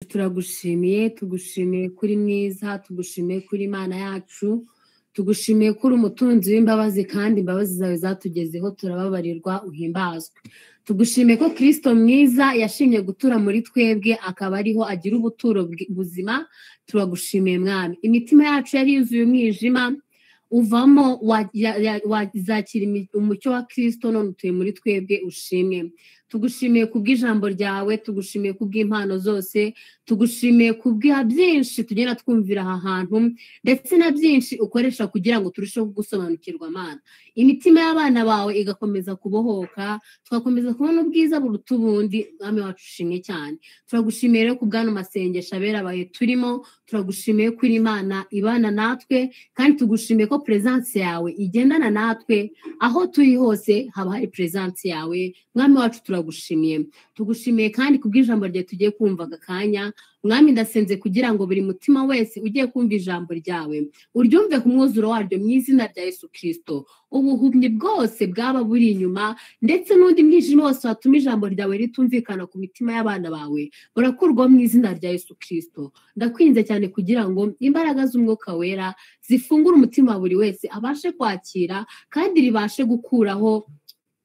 Turagushimiye, tugushimiye kuri mwiza, tugushimiye kuri Imana yacu, tugushimiye kuri umutunzi w'imbabazi kandi imbabazi zawe zatugezeho turababarirwa, uhimbazwe. Tugushimiye ko Kristo mwiza yashimye gutura muri twebwe akaba ariho agira ubuturo buzima. Turagushimiye Mwami. Imitima yacu yari yuzuye umwijima uvamo wazakira umucyo wa Kristo, none utuye muri twebwe, ushimwe. Tugushimiye kubw'ijambo ryawe, tugushimiye kubw'impano zose, tugushimiye kubw'ibya byinshi tugenda twumvira aha hantu, ndetse na byinshi ukoresha kugira ngo turusheho gusobanukirwa Mana. Imitima y'abana bawe igakomeza kubohoka, tugakomeza kubona ubwiza buruta ubundi. Mwami wacu ushimwe cyane. Turagushimiye rero kubw'ano masengesho abera abaye turimo, turagushimiye ko Imana ibana natwe, kandi tugushimiye ko presence yawe igendana natwe aho turi hose, haba hari presence yawe. Mwami wacu turagushimiye. Tugushimiye kandi kubw'ijambo ryawe tugiye kumva aka kanya. Mwami ndasenze kugira ngo buri mutima wese ugiye kumva ijambo ryawe uryumve ku mwuzuro waryo mu izina rya Yesu Kristo. Ubuhumyi bwose bwaba buri inyuma ndetse n'undi mwijima wose watuma ijambo ryawe ritumvikana ku mitima y'abana bawe burakurwa mu izina rya Yesu Kristo. Ndakwinze cyane kugira ngo imbaraga z'umwuka wera zifungure umutima wa buri wese abashe kwakira kandi ribashe gukuraho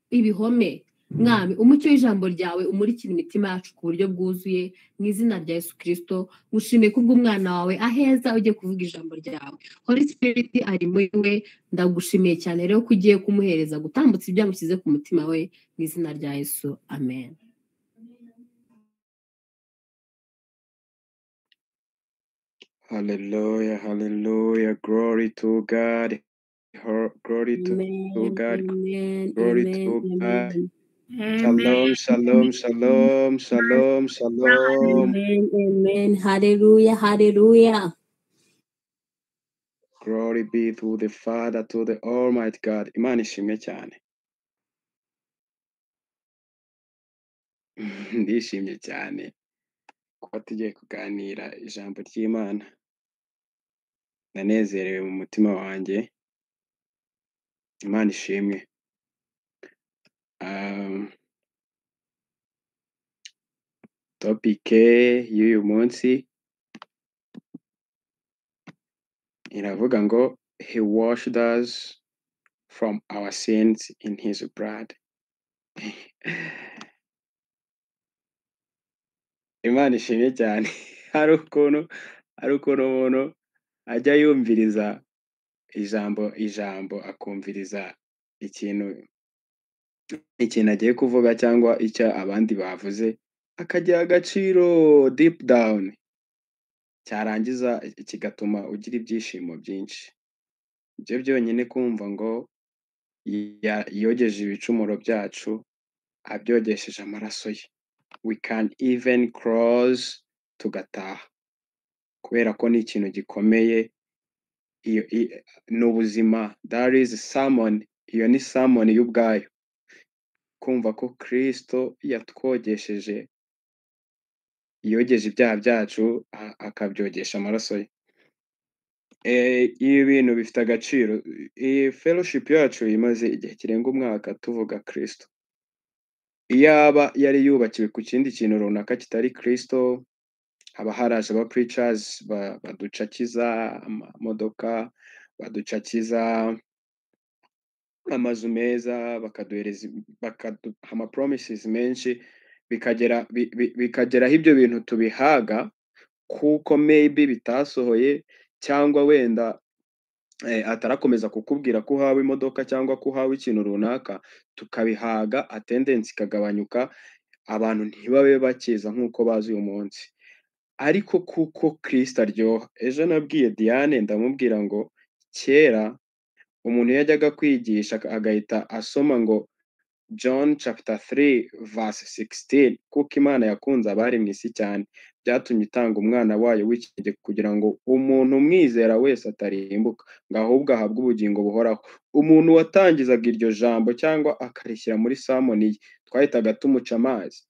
ibihome. Mwami, umucyo w'ijambo ryawe umurikira imitima yacu ku buryo bwuzuye mu izina rya Yesu Kristo. Ngushimiye kubw'umwana wawe aheza ugiye kuvuga ijambo ryawe. Holy Spirit ari muri we, ndagushimiye cyane rero ko ugiye kumuhereza gutambutsa ibyo yamushyize ku mutima we mu izina rya Yesu. Amen. Hallelujah, hallelujah, glory to God, glory to Amen, God, amen, glory amen, to God. amen. Shalom, shalom, shalom, shalom, shalom. Amen, amen. Hallelujah, hallelujah. Glory be to the Father, to the Almighty God. Imana ishimwe cyane. Ndishimye cyane kuba tugiye kuganira ijambo ry'Imana. Ndanezerewe mu mutima wanjye. Imana ishimwe. Topike y'uyu munsi iravuga ngo he washed us from our sins in his blood. Imana ishimwe cyane. Hari ukuntu umuntu ajya yumviriza ijambo akumviriza ikintu agiye kuvuga cyangwa icyo abandi bavuze, akagira agaciro deep down, cyarangiza kigatuma ugira ibyishimo byinshi. Ibyo byonyine kumva ngo yogeje ibicumuro byacu abyogesheje amaraso ye. We can even cross tugataha, kubera ko ni ikintu gikomeye. Ni ubuzima. That is sermon. Iyo ni sermon y'ubwayo. Kumva ko Kristo yatwogesheje, yogeje ibyaha byacu akabyogesha amaraso ye. Ibi bintu bifite agaciro. Iyi fellowship yacu imaze igihe kirenga umwaka tuvuga Kristo. Iyaba yari yubakiwe ku kindi kintu runaka kitari Kristo, haba haraje aba preachers baducakiza amamodoka, baducakiza amazu meza, bakaduhereza, bakaduha ama promises menshi, bikageraho ibyo bintu tubihaga kuko maybe bitasohoye, cyangwa wenda atarakomeza kukubwira ko uhawe imodoka cyangwa ko uhawe ikintu runaka, tukabihaga, attendance ikagabanyuka, abantu ntibabe bakiza nk'uko bazi uyu munsi. Ariko kuko Kristo aryoha. Ejo nabwiye Diane ndamubwira ngo kera umuntu yajyaga kwigisha agahita asoma ngo John chapter 3 verse 16, kuko Imana yakunze abari mu isi cyane, byatumye itanga umwana wayo w'ikinege kugira ngo umuntu umwizera wese atarimbuka, ngo ahubwo ahabwe ubugingo buhoraho. Umuntu watangizaga iryo jambo cyangwa akarishyira muri sermon ye, twahitaga tumuca amazi,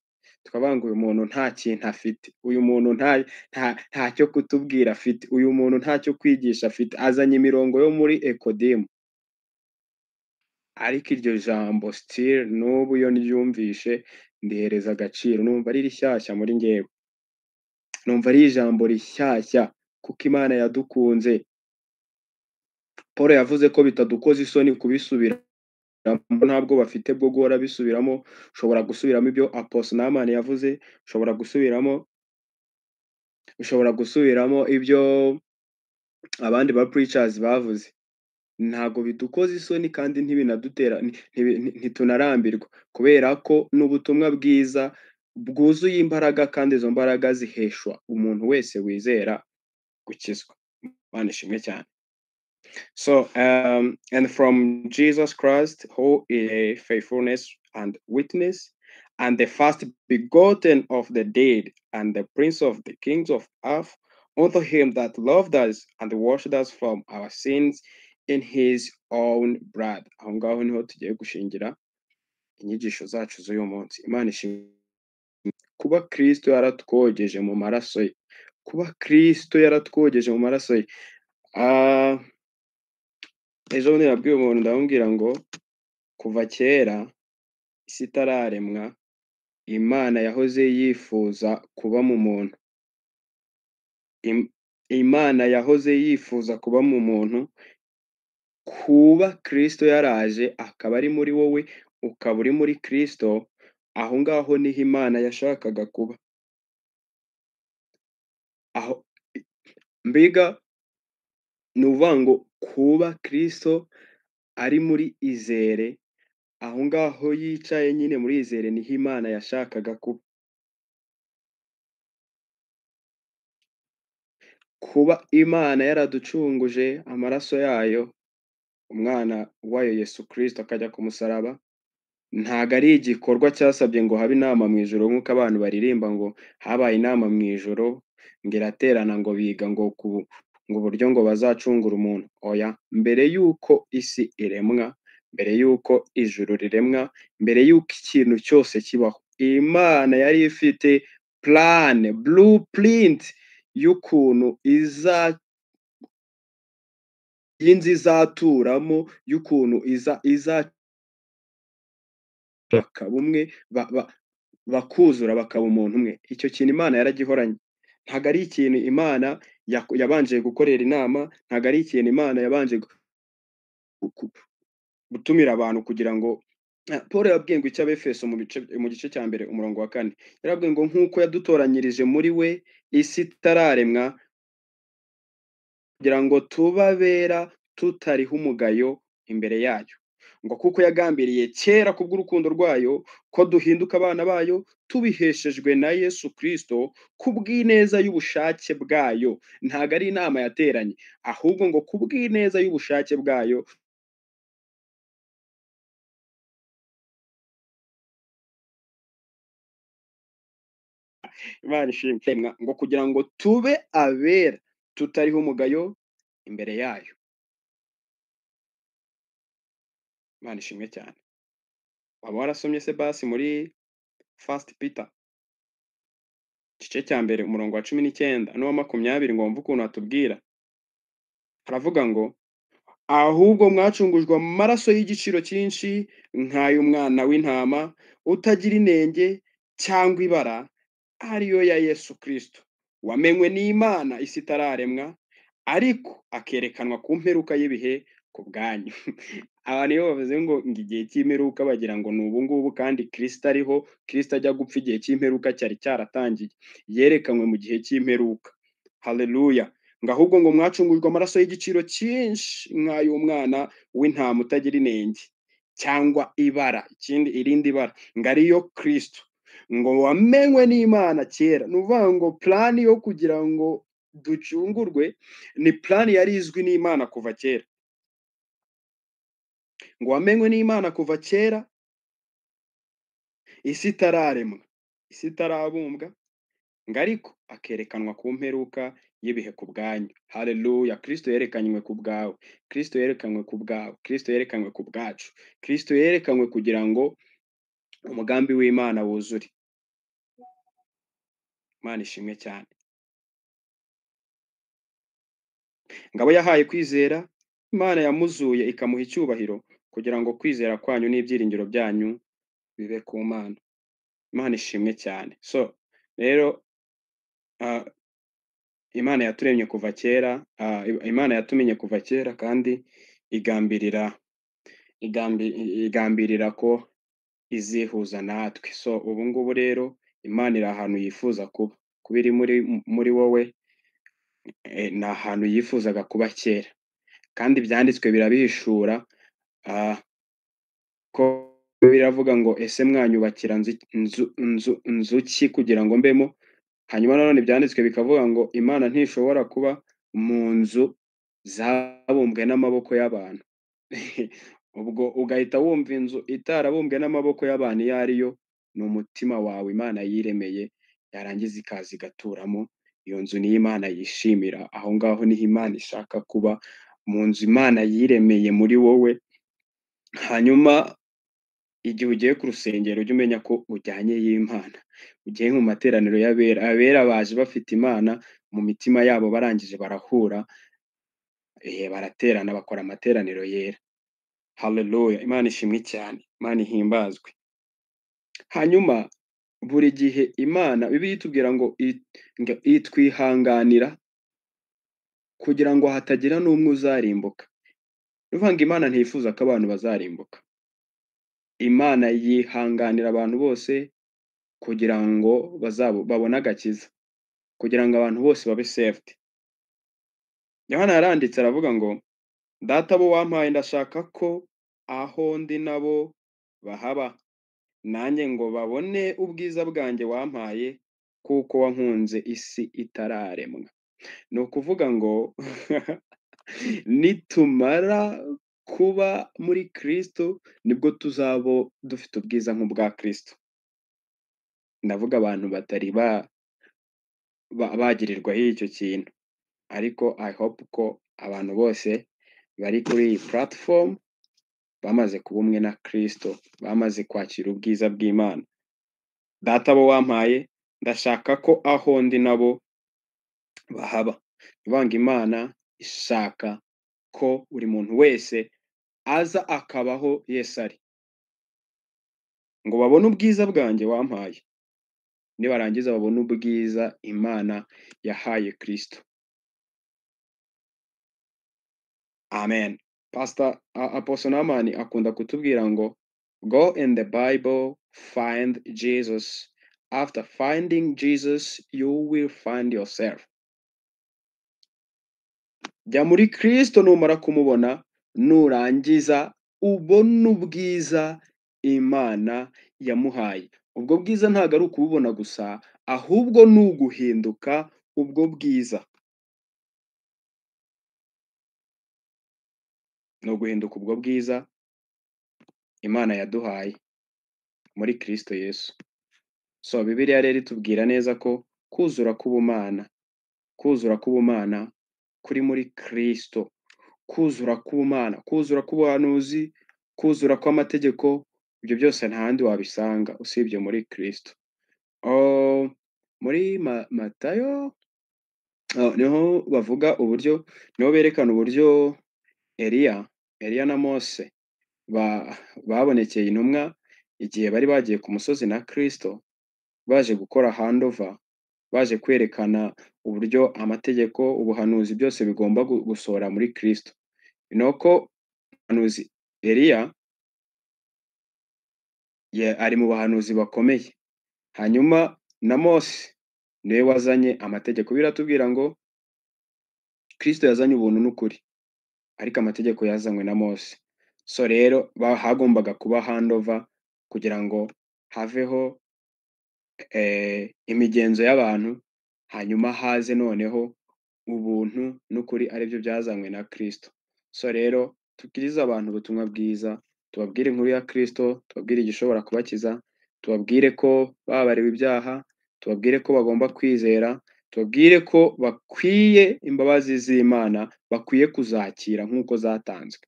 tukavuga ngo uyu muntu nta kintu afite, uyu muntu ntacyo kutubwira afite, uyu muntu ntacyo kwigisha afite, azanye imirongo yo muri Ekodimu. Ariko iryo jambo still n'ubu iyo ndyumvishe ndihereza agaciro, numva ari rishyashya muri njyewe. Numva ari ijambo rishyashya kuko Imana yadukunze. Paul yavuze ko bitadukoza isoni kubisubiramo, ntabwo bafite bwo guhora bisubiramo. Ushobora gusubiramo ibyo Apostle Namani yavuze, ushobora gusubiramo ibyo abandi ba preachers bavuze. Ntabwo bidukoza isoni kandi ntibinadutera, ntitunarambirwa, kubera ko ni ubutumwa bwiza bwuzuye imbaraga, kandi izo mbaraga ziheshwa umuntu wese wizera gukizwa. Imana ishimwe cyane. So, and from Jesus Christ, who is a faithfulness and witness, and the first begotten of the dead, and the prince of the kings of earth, unto him that loved us and washed us from our sins in his own blood. Aho ngaho niho tugiye gushingira inyigisho zacu z'uyu munsi. Imana ishimwe kuba Kristo yaratwogeje mu maraso ye. Kuba Kristo yaratwogeje mu maraso ye. Ejo bundi nabwiye umuntu, ndamubwira ngo kuva kera isi itararemwa, Imana yahoze yifuza kuba mu muntu. Imana yahoze yifuza kuba mu muntu. Kuba Kristo yaraje akaba ari muri wowe, ukaba uri muri Kristo, aho ngaho niho Imana yashakaga kuba. Aho mbega ni ukuvuga ngo kuba Kristo ari muri Izere, aho ngaho yicaye nyine muri Izere, niho Imana yashakaga kuba. Kuba Imana yaraducunguje amaraso yayo, umwana wayo Yesu Kristo akajya ku musaraba, ntago ari igikorwa cyasabye ngo habe inama mu ijoro, nk'uko abantu baririmba ngo habaye inama mu ijoro, ngo iraterana, ngo biga ngo ku ngo uburyo ngo bazacungura umuntu. Oya, mbere y'uko isi iremwa, mbere y'uko ijuru riremwa, mbere y'uko ikintu cyose kibaho, Imana yari ifite plan, blueprint y'ukuntu y'inzu izaturamo, y'ukuntu iza bakaba umwe, bakuzura bakaba umuntu umwe. Icyo kintu Imana yaragihoranye. Ntabwo ari ikintu Imana yabanje gukorera inama, ntabwo ari ikintu Imana yabanje gutumira abantu kugira ngo. Paul yabwiye ngo icyo Abefeso mu gice cya mbere umurongo wa 4, yarabwiye ngo nk'uko yadutoranyirije muri we isi itararemwa, kugira ngo tubabera tutariho umugayo imbere yayo, ngo kuko yagambiriye kera kubw'urukundo rwayo ko duhinduka abana bayo tubiheshejwe na Yesu Kristo kubw'ineza y'ubushake bwayo. Ntabwo ari inama yateranye, ahubwo ngo kubw'ineza y'ubushake bwayo. Imana ishimwe, ngo kugira ngo tube abera tutariho umugayo imbere yayo. Imana ishimwe cyane. Waba warasomye se basi muri First Peter igice cya mbere umurongo wa 19 n'uwa 20, ngo wumve ukuntu atubwira. Haravuga ngo ahubwo mwacungujwe amaraso y'igiciro cyinshi nk'ay'umwana w'intama utagira inenge cyangwa ibara, ariyo ya Yesu Kristo, wamenywe n'Imana isi itararemwa, ariko akerekanwa ku mperuka y'ibihe ku bwanyu. Abantu iyo bavuze ngo igihe cy'imperuka bagira ngo ni ubu ngubu, kandi Kristo ariho. Kristo ajya gupfa igihe cy'imperuka cyari cyaratangiye, yerekanywe mu gihe cy'imperuka. Haleluya. Ngo ahubwo ngo mwacungujwe amaraso y'igiciro cyinshi nk'ay'umwana w'intama utagira inenge cyangwa ibara, ikindi irindi bara, ngo ariyo Kristo, ngo wamenywe n'Imana kera. Ni ukuvuga ngo plan yo kugira ngo ducungurwe ni plan yari izwi n'Imana kuva kera. Ngo wamenywe n'Imana kuva kera, isi itararemwa, isi itarabumbwa, ngo ariko akerekanwa ku mperuka y'ibihe ku bwanyu. Haleluya. Kristo yerekanywe ku bwawe, Kristo yerekanywe ku bwawe, Kristo yerekanywe ku bwacu, Kristo yerekanywe kugira ngo umugambi w'Imana wuzure. Imana ishimwe cyane. Ngabo yahaye kwizera, Imana yamuzuye ikamuha icyubahiro, kugira ngo kwizera kwanyu n'ibyiringiro byanyu bibe ku Mana. Imana ishimwe cyane. So rero Imana yaturemye kuva kera, Imana yatumenye kuva kera, kandi igambirira ko izihuza natwe. So ubu ngubu rero Imana iri ahantu yifuza kuba, kuba iri muri wowe, ni ahantu yifuzaga kuba kera, kandi ibyanditswe birabihishura, ko biravuga ngo ese mwanyubakira nzu ki kugira ngo mbemo? Hanyuma nanone ibyanditswe bikavuga ngo Imana ntishobora kuba mu nzu zabumbwe n'amaboko y'abantu. Ubwo ugahita wumva inzu itarabumbwe n'amaboko y'abantu iyo ari yo, ni umutima wawe Imana yiremeye, yarangiza ikaza igaturamo. Iyo nzu niyo Imana yishimira, aho ngaho niho Imana ishaka kuba, mu nzu Imana yiremeye muri wowe. Hanyuma igihe ugiye ku rusengero ujye umenya ko ujyanye y'Imana, ugiye mu materaniro y'abera. Abera baje bafite Imana mu mitima yabo, barangije barahura, baraterana, bakora amateraniro yera. Haleluya, Imana ishimwe cyane, Imana ihimbazwe. Hanyuma buri gihe Imana, Bibiliya itubwira ngo itwihanganira kugira ngo hatagira n'umwe uzarimbuka. Ni ukuvuga ngo Imana ntiyifuza ko abantu bazarimbuka. Imana yihanganira abantu bose kugira ngo babone agakiza, kugira ngo abantu bose babe saved. Yohana yaranditse aravuga ngo Data abo wampaye ndashaka ko aho ndi nabo bahaba, nanjye ngo babone ubwiza bwanjye wampaye, kuko wankunze isi itararemwa. Ni ukuvuga ngo nitumara kuba muri Kristo nibwo tuzaba dufite ubwiza nk'ubwa Kristo. Ndavuga abantu batari bagirirwaho icyo kintu, ariko I hope ko abantu bose bari kuri iyi platform bamaze kuba umwe na Kristo, bamaze kwakira ubwiza bw'Imana. Data abo wampaye ndashaka ko aho ndi nabo bahaba. Ni Imana ishaka ko buri muntu wese aza akabaho Yesu ari, ngo babone ubwiza bwanjye wampaye, nibarangiza babone ubwiza Imana yahaye Kristo. Amen. Pastor Apostle Namani akunda kutubwira ngo go in the Bible, find Jesus. After finding Jesus, you will find yourself. Jya muri Kristo, numara kumubona, nurangiza ubone ubwiza Imana yamuhaye. Ubwo bwiza ntabwo ari ukububona gusa, ahubwo ni uguhinduka ubwo bwiza. Ni uguhinduka ubwo bwiza Imana yaduhaye muri Kristo Yesu. So Bibiliya rero itubwira neza ko kuzura k'ubumana, kuzura k'ubumana kuri muri Kristo, kuzura k'ubumana, kuzura k'ubuhanuzi, kuzura kw'amategeko, ibyo byose nta handi wabisanga usibye muri Kristo. Oh, muri Matayo niho bavuga uburyo, niho berekana uburyo Eliya na Mose babonekeye intumwa igihe bari bagiye ku musozi na Kristo, baje gukora handover, baje kwerekana uburyo amategeko, ubuhanuzi byose bigomba gusohora muri Kristo. Nuko umuhanuzi Eliya ari mu bahanuzi bakomeye, hanyuma na Mose niwe wazanye amategeko. Biratubwira ngo Kristo yazanye ubuntu n'ukuri, ariko amategeko yazanywe na Mose. So rero hagombaga kuba handover kugira ngo haveho imigenzo y'abantu, hanyuma haze noneho ubuntu n'ukuri, aribyo byazanywe na Kristo. So rero tubwirize abantu ubutumwa bwiza, tubabwire inkuru ya Kristo, tubabwire igishobora kubakiza, tubabwire ko babariwe ibyaha, tubabwire ko bagomba kwizera, tubabwire ko bakwiye imbabazi z'Imana, bakwiye kuzakira nk'uko zatanzwe,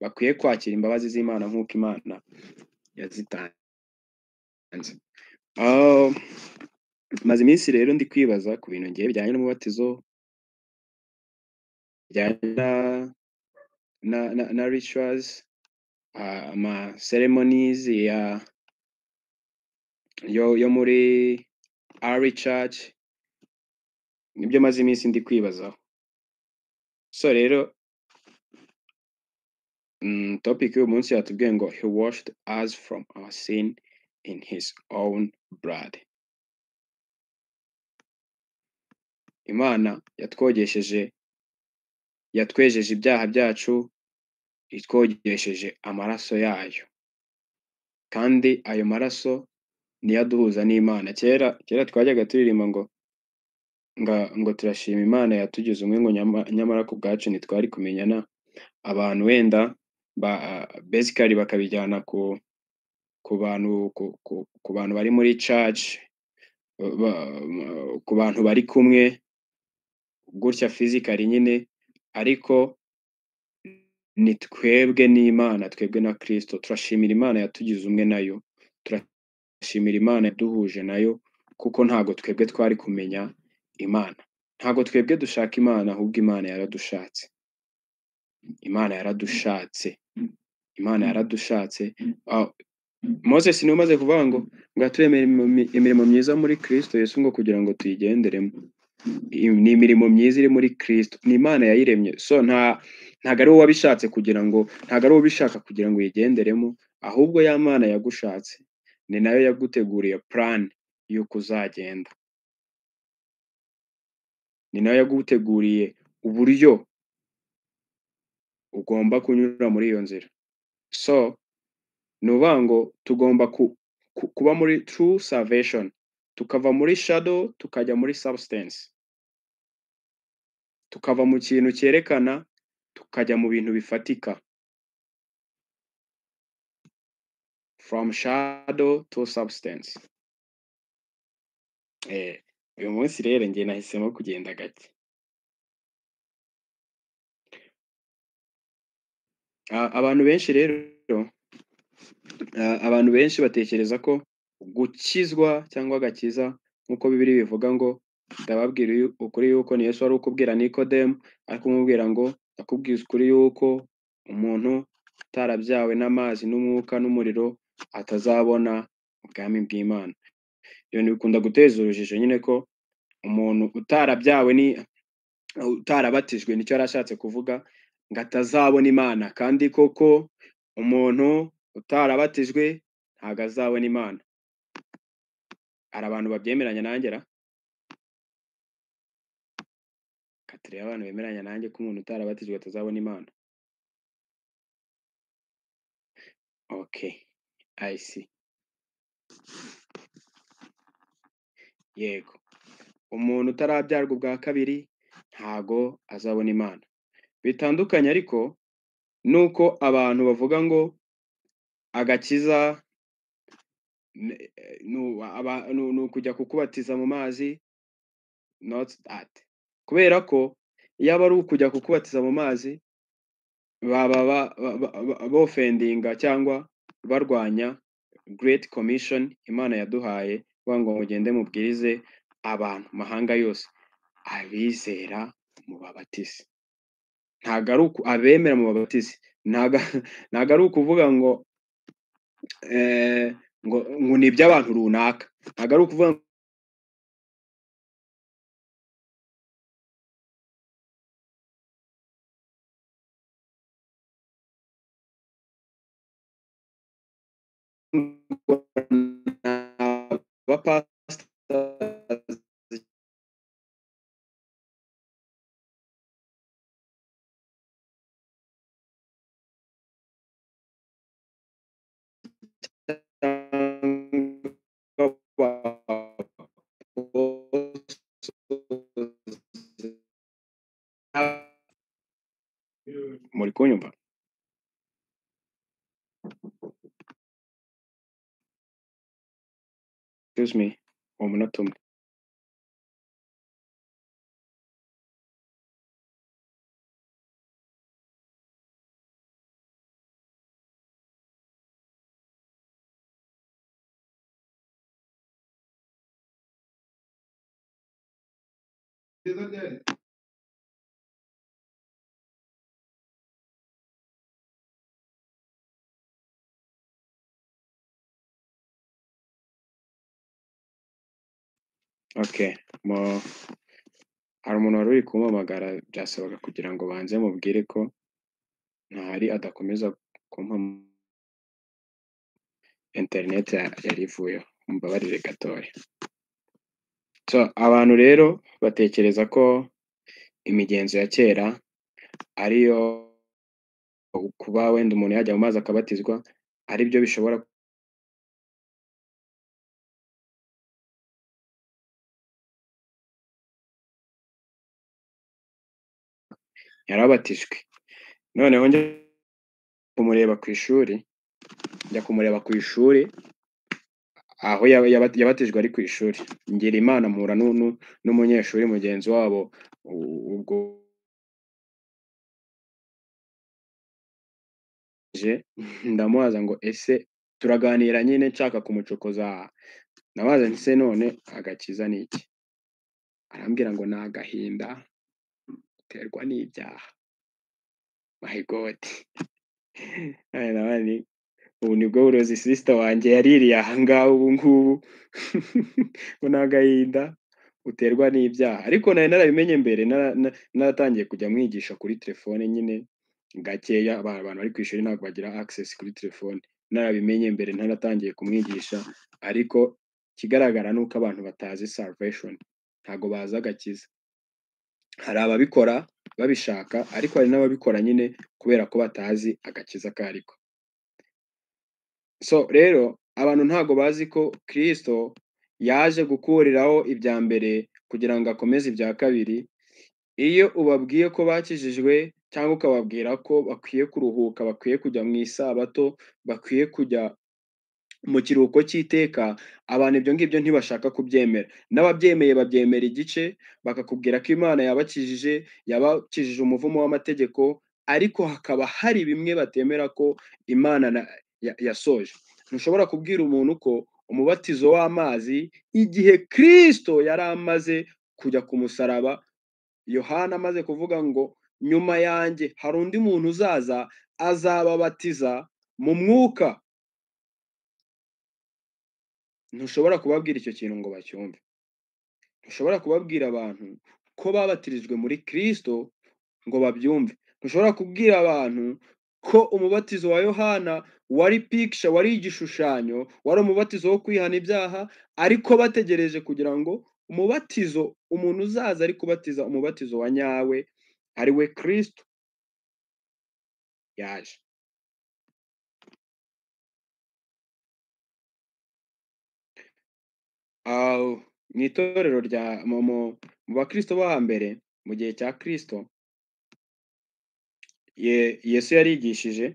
bakwiye kwakira imbabazi z'Imana nk'uko Imana yazitanze. Maze iminsi rero ndi kwibaza ku bintu ngiye bijyanye n'umubatizo, bijyanye na rituals, ama ceremonies ya yo muri Early Church, Nibyo maze iminsi ndi kwibazaho. So rero topic y'uyu munsi yatubwiye ngo he washed us from our sin in his own blood. Imana yatwogesheje, yatwejeje ibyaha byacu, itwogesheje amaraso yayo, kandi ayo maraso niyo aduhuza n'Imana. Kera kera twajyaga turirimba ngo turashima Imana yatugize umwe, ngo nyamara ku bwacu ntitwari kumenyana. Abantu wenda ba basically bakabijyana ku bantu ku bantu bari muri church, ku bantu bari kumwe gutya physically nyine, ariko ni twebwe n'Imana, twebwe na Kristo. Turashimira Imana yatugize umwe nayo, turashimira Imana yaduhuje nayo, kuko ntago twebwe twari kumenya Imana. Ntago twebwe dushaka Imana, ahubwo Imana yaradushatse. Imana yaradushatse. Imana yaradushatse. Moses niwe umaze kuvuga ngo yaturemeye imirimo myiza muri Kristo Yesu ngo kugira ngo tuyigenderemo. Ni imirimo myiza iri muri Kristo, ni Imana yayiremye. So ntago ari wowe wabishatse kugira ngo, ntago ari wowe ubishaka kugira ngo uyigenderemo, ahubwo ya Mana yagushatse ni nayo yaguteguriye plan y'uko uzagenda, ni nayo yaguteguriye uburyo ugomba kunyura muri iyo nzira. So ni ukuvuga ngo tugomba kuba muri true salvation, tukava muri shadow tukajya muri substance, tukava mu kintu cyerekana tukajya mu bintu bifatika. From shadow to substance. Uyu munsi rero njye nahisemo kugenda gake. Abantu benshi rero, abantu benshi batekereza ko gukizwa cyangwa agakiza nk'uko Bibiliya bivuga ngo ndababwira ukuri yuko ni Yesu wari ukubwira Nikodemu, ari kumubwira ngo ndakubwiza ukuri yuko umuntu utarabyawe n'amazi n'umwuka n'umuriro atazabona ubwami bw'Imana. Ibyo bikunda guteza urujijo nyine ko umuntu utarabyawe ni utarabatijwe, nicyo yari ashatse kuvuga, ngo atazabona Imana. Kandi koko umuntu utarabatijwe ntago azabona Imana. Hari abantu babyemeranya nanjye ra? Reka turebe abantu bemeranya nanjye ko umuntu utarabatijwe atazabona Imana. Okay, I see. Yego, umuntu utarabyarwa ubwa kabiri ntago azabona Imana. Bitandukanye ariko nuko abantu bavuga ngo agakiza ni ukujya kukubatiza mu mazi. Not that. Kubera ko iyo aba ari ukujya kukubatiza mu mazi, baba bofendinga cyangwa barwanya Great Commission Imana yaduhaye, bavuga ngo mugende mubwirize abantu mahanga yose, abizera mubabatize. Ntago ari abemera mubabatize. Ntago ari ukuvuga ngo ngo ni iby'abantu runaka. Ntago ari ukuvuga ngo abapasiteri muri kunyumva? Excuse me, umunota umwe. Okay, umuntu wari uri kumpamagara, byasabaga kugira ngo banze mubwire ko ntahari, adakomeza kumpa interineti yari ivuyeho. Mumbabarire gatoya. So, abantu rero batekereza ko imigenzo ya kera ariyo kuba wenda umuntu yajya mu mazi akabatizwa aribyo bishobora yarabatijwe. Noneho njya kumureba ku ishuri, njya kumureba ku ishuri aho yabatijwe ari ku ishuri. Ngira Imana mpura n'umunyeshuri mugenzi wabo, ubwo ndamubaza ngo ese turaganira nyine nshaka kumucokoza, ndamubaza nti se none agakiza ni iki? Arambwira ngo ni agahinda uterwa n'ibyaha. My God. Ubu nibwo burozi sister wanjye yaririye aha ngaha ubu ngubu ngo ni agahinda uterwa n'ibyaha. Ariko nari narabimenye mbere, naratangiye kujya mwigisha kuri telefone nyine gakeya. Abantu bari ku ishuri ntabwo bagira access kuri telefone. Narabimenye mbere ntaratangiye kumwigisha, ariko ikigaragara ni uko abantu batazi salvation, ntabwo bazi agakiza. Hari ababikora babishaka, ariko hari n'ababikora nyine kubera ko batazi agakiza kariko. So rero abantu ntabwo bazi ko Kristo yaje gukuriraho ibya mbere kugira ngo akomeze ibya kabiri. Iyo ubabwiye ko bakijijwe cyangwa ukababwira ko bakwiye kuruhuka, bakwiye kujya mu isabato, bakwiye kujya mu kiruhuko cy'iteka, abantu ibyo ngibyo ntibashaka kubyemera. N'ababyemeye babyemera igice, bakakubwira ko Imana yabakijije, yabakijije umuvumo w'amategeko, ariko hakaba hari bimwe batemera ko Imana yasoje. Ntushobora kubwira umuntu ko umubatizo w'amazi, igihe Kristo yari amaze kujya ku musaraba, Yohana amaze kuvuga ngo nyuma yanjye hari undi muntu uzaza azababatiza mu mwuka. Ntushobora kubabwira icyo kintu ngo bacyumve. Ntushobora kubabwira abantu ko babatirijwe muri Kristo ngo babyumve. Ntushobora kubwira abantu ko umubatizo wa Yohana wari picture, wari igishushanyo, wari umubatizo wo kwihana ibyaha, ariko bategereje kugira ngo umubatizo, umuntu uzaza ari kubatiza umubatizo wa nyawe, ari we Kristo yaje. Mu itorero rya mu bakristo bo hambere mu gihe cya Kristo, Yesu yarigishije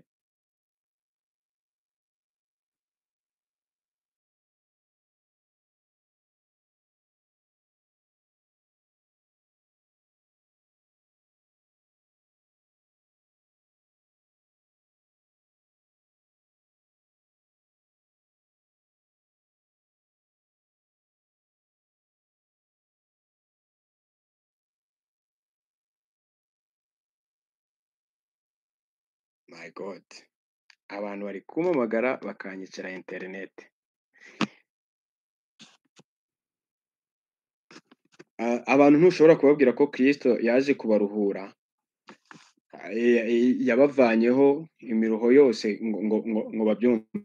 My God, abantu bari kumpamagara bakanyicira internet. Abantu ntushobora kubabwira ko Kristo yaje kubaruhura, yabavanyeho imiruho yose ngo babyumve.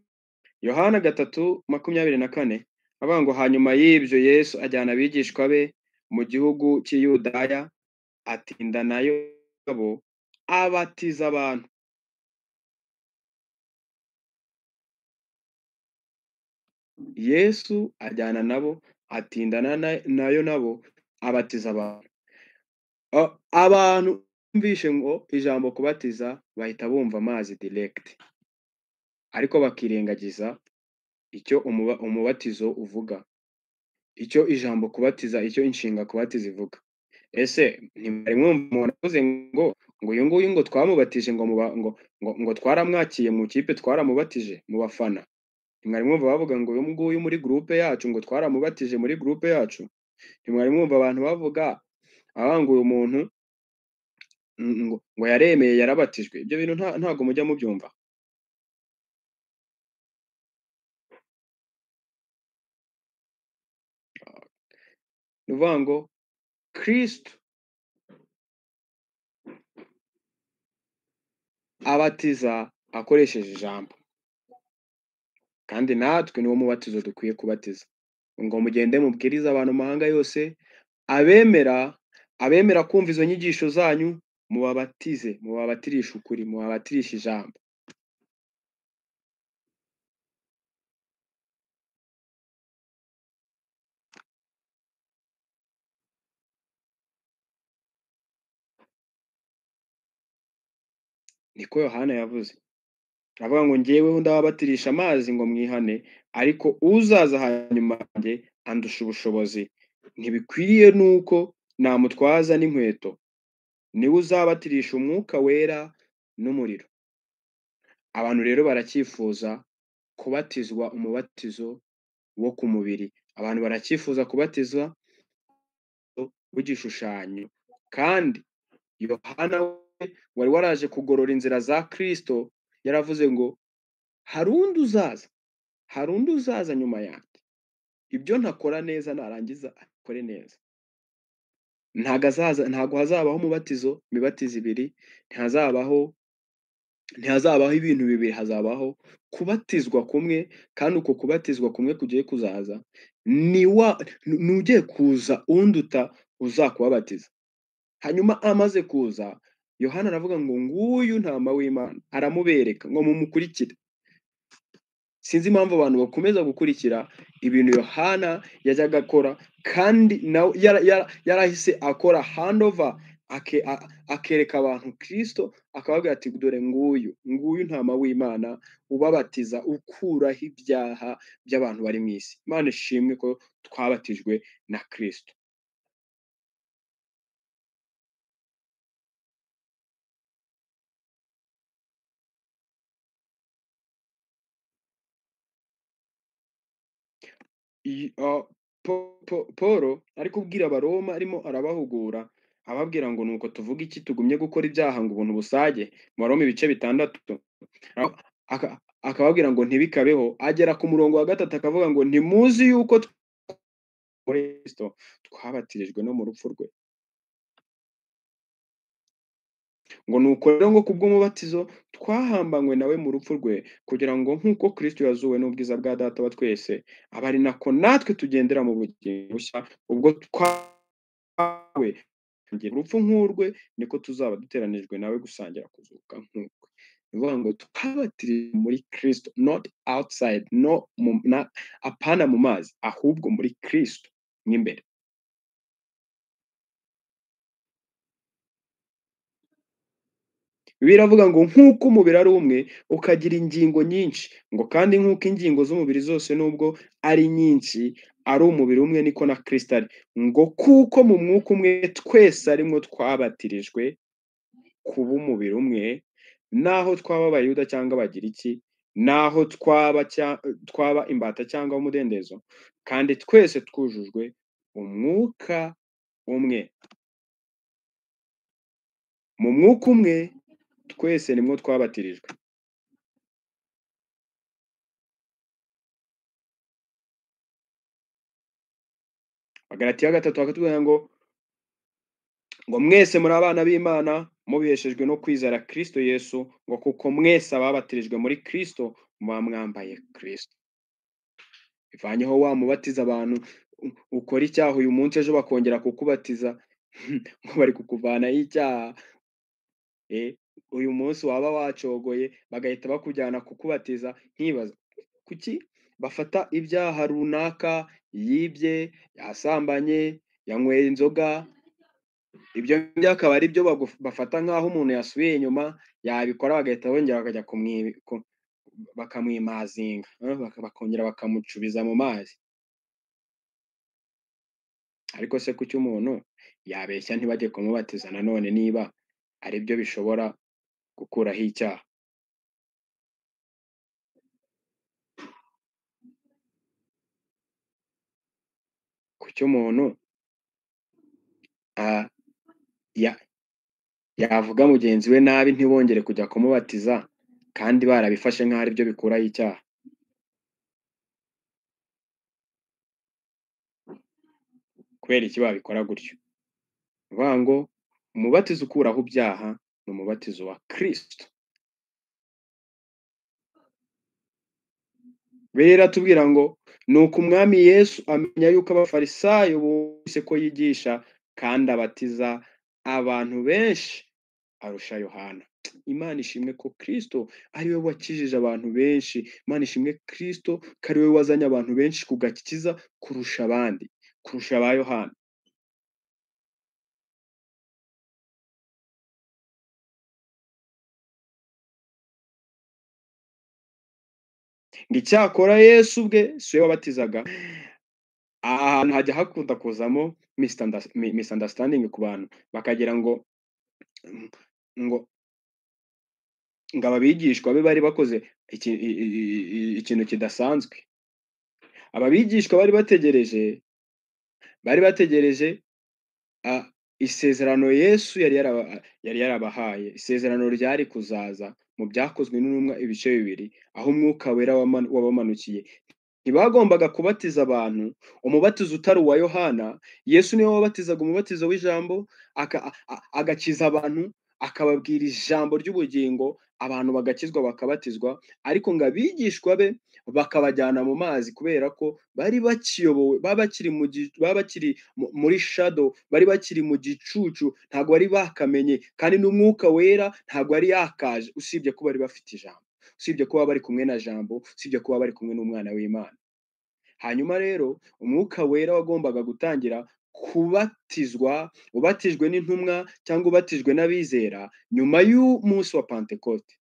Yohana 3:24 avuga ngo hanyuma y'ibyo Yesu ajyana abigishwa be mu gihugu cy'i Yudaya, atinda nayo bo abatiza abantu. Yesu ajyana nabo, atindana nayo nabo abatiza abantu. Abantu bumvishe ngo ijambo kubatiza bahita bumva amazi direct, ariko bakirengagiza icyo umubatizo uvuga, icyo ijambo kubatiza, icyo inshinga kubatiza ivuga. Ese ntimwari mwumva umuntu avuze ngo uyu nguyu ngo twamubatije, ngo twaramwakiye mu kipe, twaramubatije mu bafana? Ntimwari mwumva bavuga ngo uyu nguyu muri groupe yacu, ngo twaramubatije muri groupe yacu? Ntimwari mwumva abantu bavuga ngo uyu muntu ngo yaremeye yarabatijwe? Ibyo bintu ntago mujya mubyumva. Ni ukuvuga ngo Kristo Abatiza akoresheje ijambo, kandi natwe niwo mubatizo dukwiye kubatiza, ngo mugende mubwirize abantu mu mahanga yose, abemera kumva izo nyigisho zanyu mubabatize, mubabatirishe ukuri, mubabatirishe ijambo. Niko Yohana yavuze, aravuga ngo njyeweho ndababatirisha amazi ngo mwihane, ariko uzaza hanyuma yanjye andusha ubushobozi, ntibikwiriye nuko namutwaza n'inkweto, niwe uzabatirisha umwuka wera n'umuriro. Abantu rero baracyifuza kubatizwa umubatizo wo ku mubiri, abantu baracyifuza kubatizwa w'igishushanyo, kandi Yohana we wari waraje kugorora inzira za Kristo yaravuze ngo hari undi uzaza, hari undi uzaza nyuma yanjye, ibyo ntakora neza narangiza akore neza. Ntago azaza, ntago hazabaho umubatizo, imibatizo ibiri, ntihazabaho ibintu bibiri, hazabaho kubatizwa kumwe, kandi uko kubatizwa kumwe kugiye kuzaza ni ugiye kuza unduta uzakubabatiza. Hanyuma amaze kuza, Yohana aravuga ngo nguyu ntama w'Imana, aramubereka ngo mumukurikire. Sinzi impamvu abantu bakomeza gukurikira ibintu Yohana yajyaga akora, kandi nawe yarahise akora handover, akereka abantu Kristo, akababwira ati dore nguyu, nguyu ntama w'Imana ubabatiza, ukuraho ibyaha by'abantu bari mu isi. Imana ishimwe ko twabatijwe na Kristo. Paul ari kubwira Abaroma, arimo arabahugura ababwira ngo nuko tuvuga iki, tugumye gukora ibyaha ngo ubuntu busage? Mu Baroma ibice 6 akababwira ngo ntibikabeho. Agera ku murongo wa 3 akavuga ngo ntimuzi yuko Kristo twabatirijwe no mu rupfu rwe, ngo nuko rero ngo kubw'umubatizo twahambanywe nawe mu rupfu rwe, kugira ngo nk'uko Kristo yazuwe n'ubwiza bwa Data wa twese, abe ari nako natwe tugendera mu bugingo bushya, ubwo twawe urupfu nk'urwe, niko tuzaba duteranijwe nawe gusangira kuzuka nk'ukwe. Ni ukuvuga ngo twabatiriwe muri Kristo, not outside, no apana mu mazi, ahubwo muri Kristo mw'imbere. Biravuga ngo nk'uko umubiri ari umwe ukagira ingingo nyinshi, ngo kandi nk'uko ingingo z'umubiri zose nubwo ari nyinshi ari umubiri umwe, niko na Kristo ari, ngo kuko mu mwuka umwe twese arimwo twabatirijwe kuba umubiri umwe, naho twaba Abayuda cyangwa Abagiriki, naho twaba imbata cyangwa umudendezo, kandi twese twujujwe umwuka umwe. Mu mwuka umwe twese nimwo twabatirijwe. Abagalatiya 3 bakatubwira ngo mwese muri abana b'Imana mubiheshejwe no kwizera Kristo Yesu, ngo kuko mwese ababatirijwe muri Kristo muba mwambaye Kristo. Ivanyeho wa mubatiza abantu ukora icyaha uyu munsi, ejo bakongera kukubatiza ngo bari kukuvanaho icyaha. Uyu munsi waba wacogoye bagahita bakujyana kukubatiza. Nkibaza kuki bafata ibyaha runaka, yibye, yasambanye, yanyweye inzoga, ibyo akaba ari byo bafata nk'aho umuntu yasubiye inyuma, yabikora bagahita bongera bakajya bakamwimazinga, bakongera bakamucubiza mu mazi. Ariko se kuki umuntu yabeshya ntibajye kumubatiza nanone niba ari byo bishobora gukuraho icyaha? Kuki umuntu yavuga mugenzi we nabi ntibongere kujya kumubatiza kandi barabifashe nk'aho ari byo bikuraho icyaha? Kubera iki babikora gutyo? Uvuga ngo umubatizo ukuraho ibyaha ni umubatizo wa Kristo. Bibiliya iratubwira ngo nuko umwami Yesu amenya yuko abafarisayo bumvise ko yigisha kandi abatiza abantu benshi arusha Yohana. Imana ishimwe ko Kristo ari we wakijije abantu benshi. Imana ishimwe Kristo ko ari we wazanye abantu benshi ku gakiza kurusha abandi, kurusha aba Yohana. Ngo icyakora Yesu ubwe si we wabatizaga. Aha hantu hajya hakunda kuzamo misunderstanding ku bantu, bakagira ngo ngo ngo aba bigishwa be bari bakoze ikintu kidasanzwe. Aba bigishwa bari bategereje isezerano Yesu yari yarabahaye, isezerano ryari kuzaza mu byakozwe n'intumwa ibice 2, aho umwuka wera wabamanukiye. Ntibagombaga kubatiza abantu umubatizo utari uwa Yohana. Yesu niwe wabatizaga umubatizo w'ijambo, agakiza abantu, akababwira ijambo ry'ubugingo, abantu bagakizwa bakabatizwa. Ariko ngo abigishwa be bakabajyana mu mazi kubera ko bari bakiyobowe, baba bakiri muri shadow, bari bakiri mu gicucu, ntabwo bari bakamenye, kandi n'umwuka wera ntabwo yari yakaje, usibye ko bari bafite ijambo, usibye kuba bari kumwe na jambo, usibye kuba bari kumwe n'umwana w'Imana. Hanyuma rero umwuka wera wagombaga gutangira kubatizwa, ubatijwe n'intumwa cyangwa ubatijwe n'abizera nyuma y'umunsi wa Pentekote,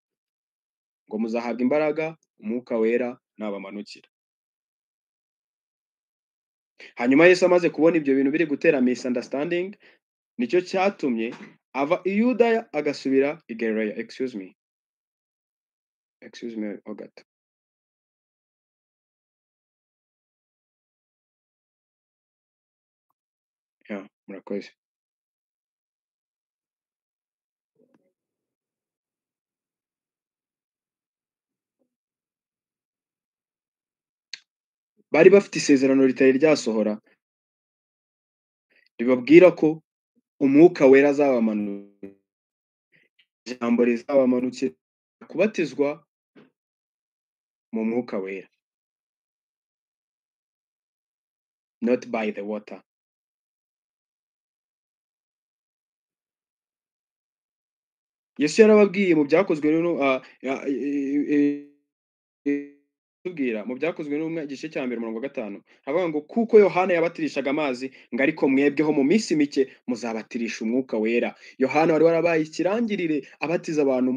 ngo muzahabwa imbaraga umwuka wera nabamanukira. Hanyuma Yesu amaze kubona ibyo bintu biri gutera misunderstanding, nicyo cyatumye ava i Yudaya agasubira i Galilaya. Excuse me gato. Yeah, murakoze. Bari bafite isezerano ritari ryasohora ribabwira ko umwuka wera azabamanukira, ijambo rizabamanukira, kubatizwa mu mwuka wera, not by the water. Yesu yarababwiye mu byakozwe mu byakozwe n'umwe igice cya 1 umurongo wa 5, avuga ngo kuko Yohana yabatirishaga amazi, ngo ariko mwebweho mu minsi mike muzabatirisha umwuka wera. Yohana wari warabaye ikirangirire abatiza abantu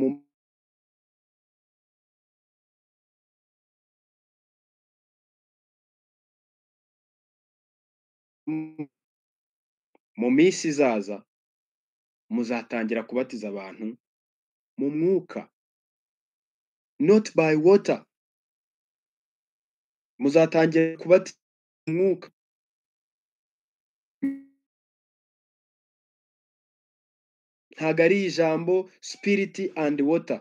mu minsi izaza muzatangira kubatiza abantu mu mwuka, not by water. Muzatangira kubatiza umwuka. Ntabwo ari ijambo spirit and water.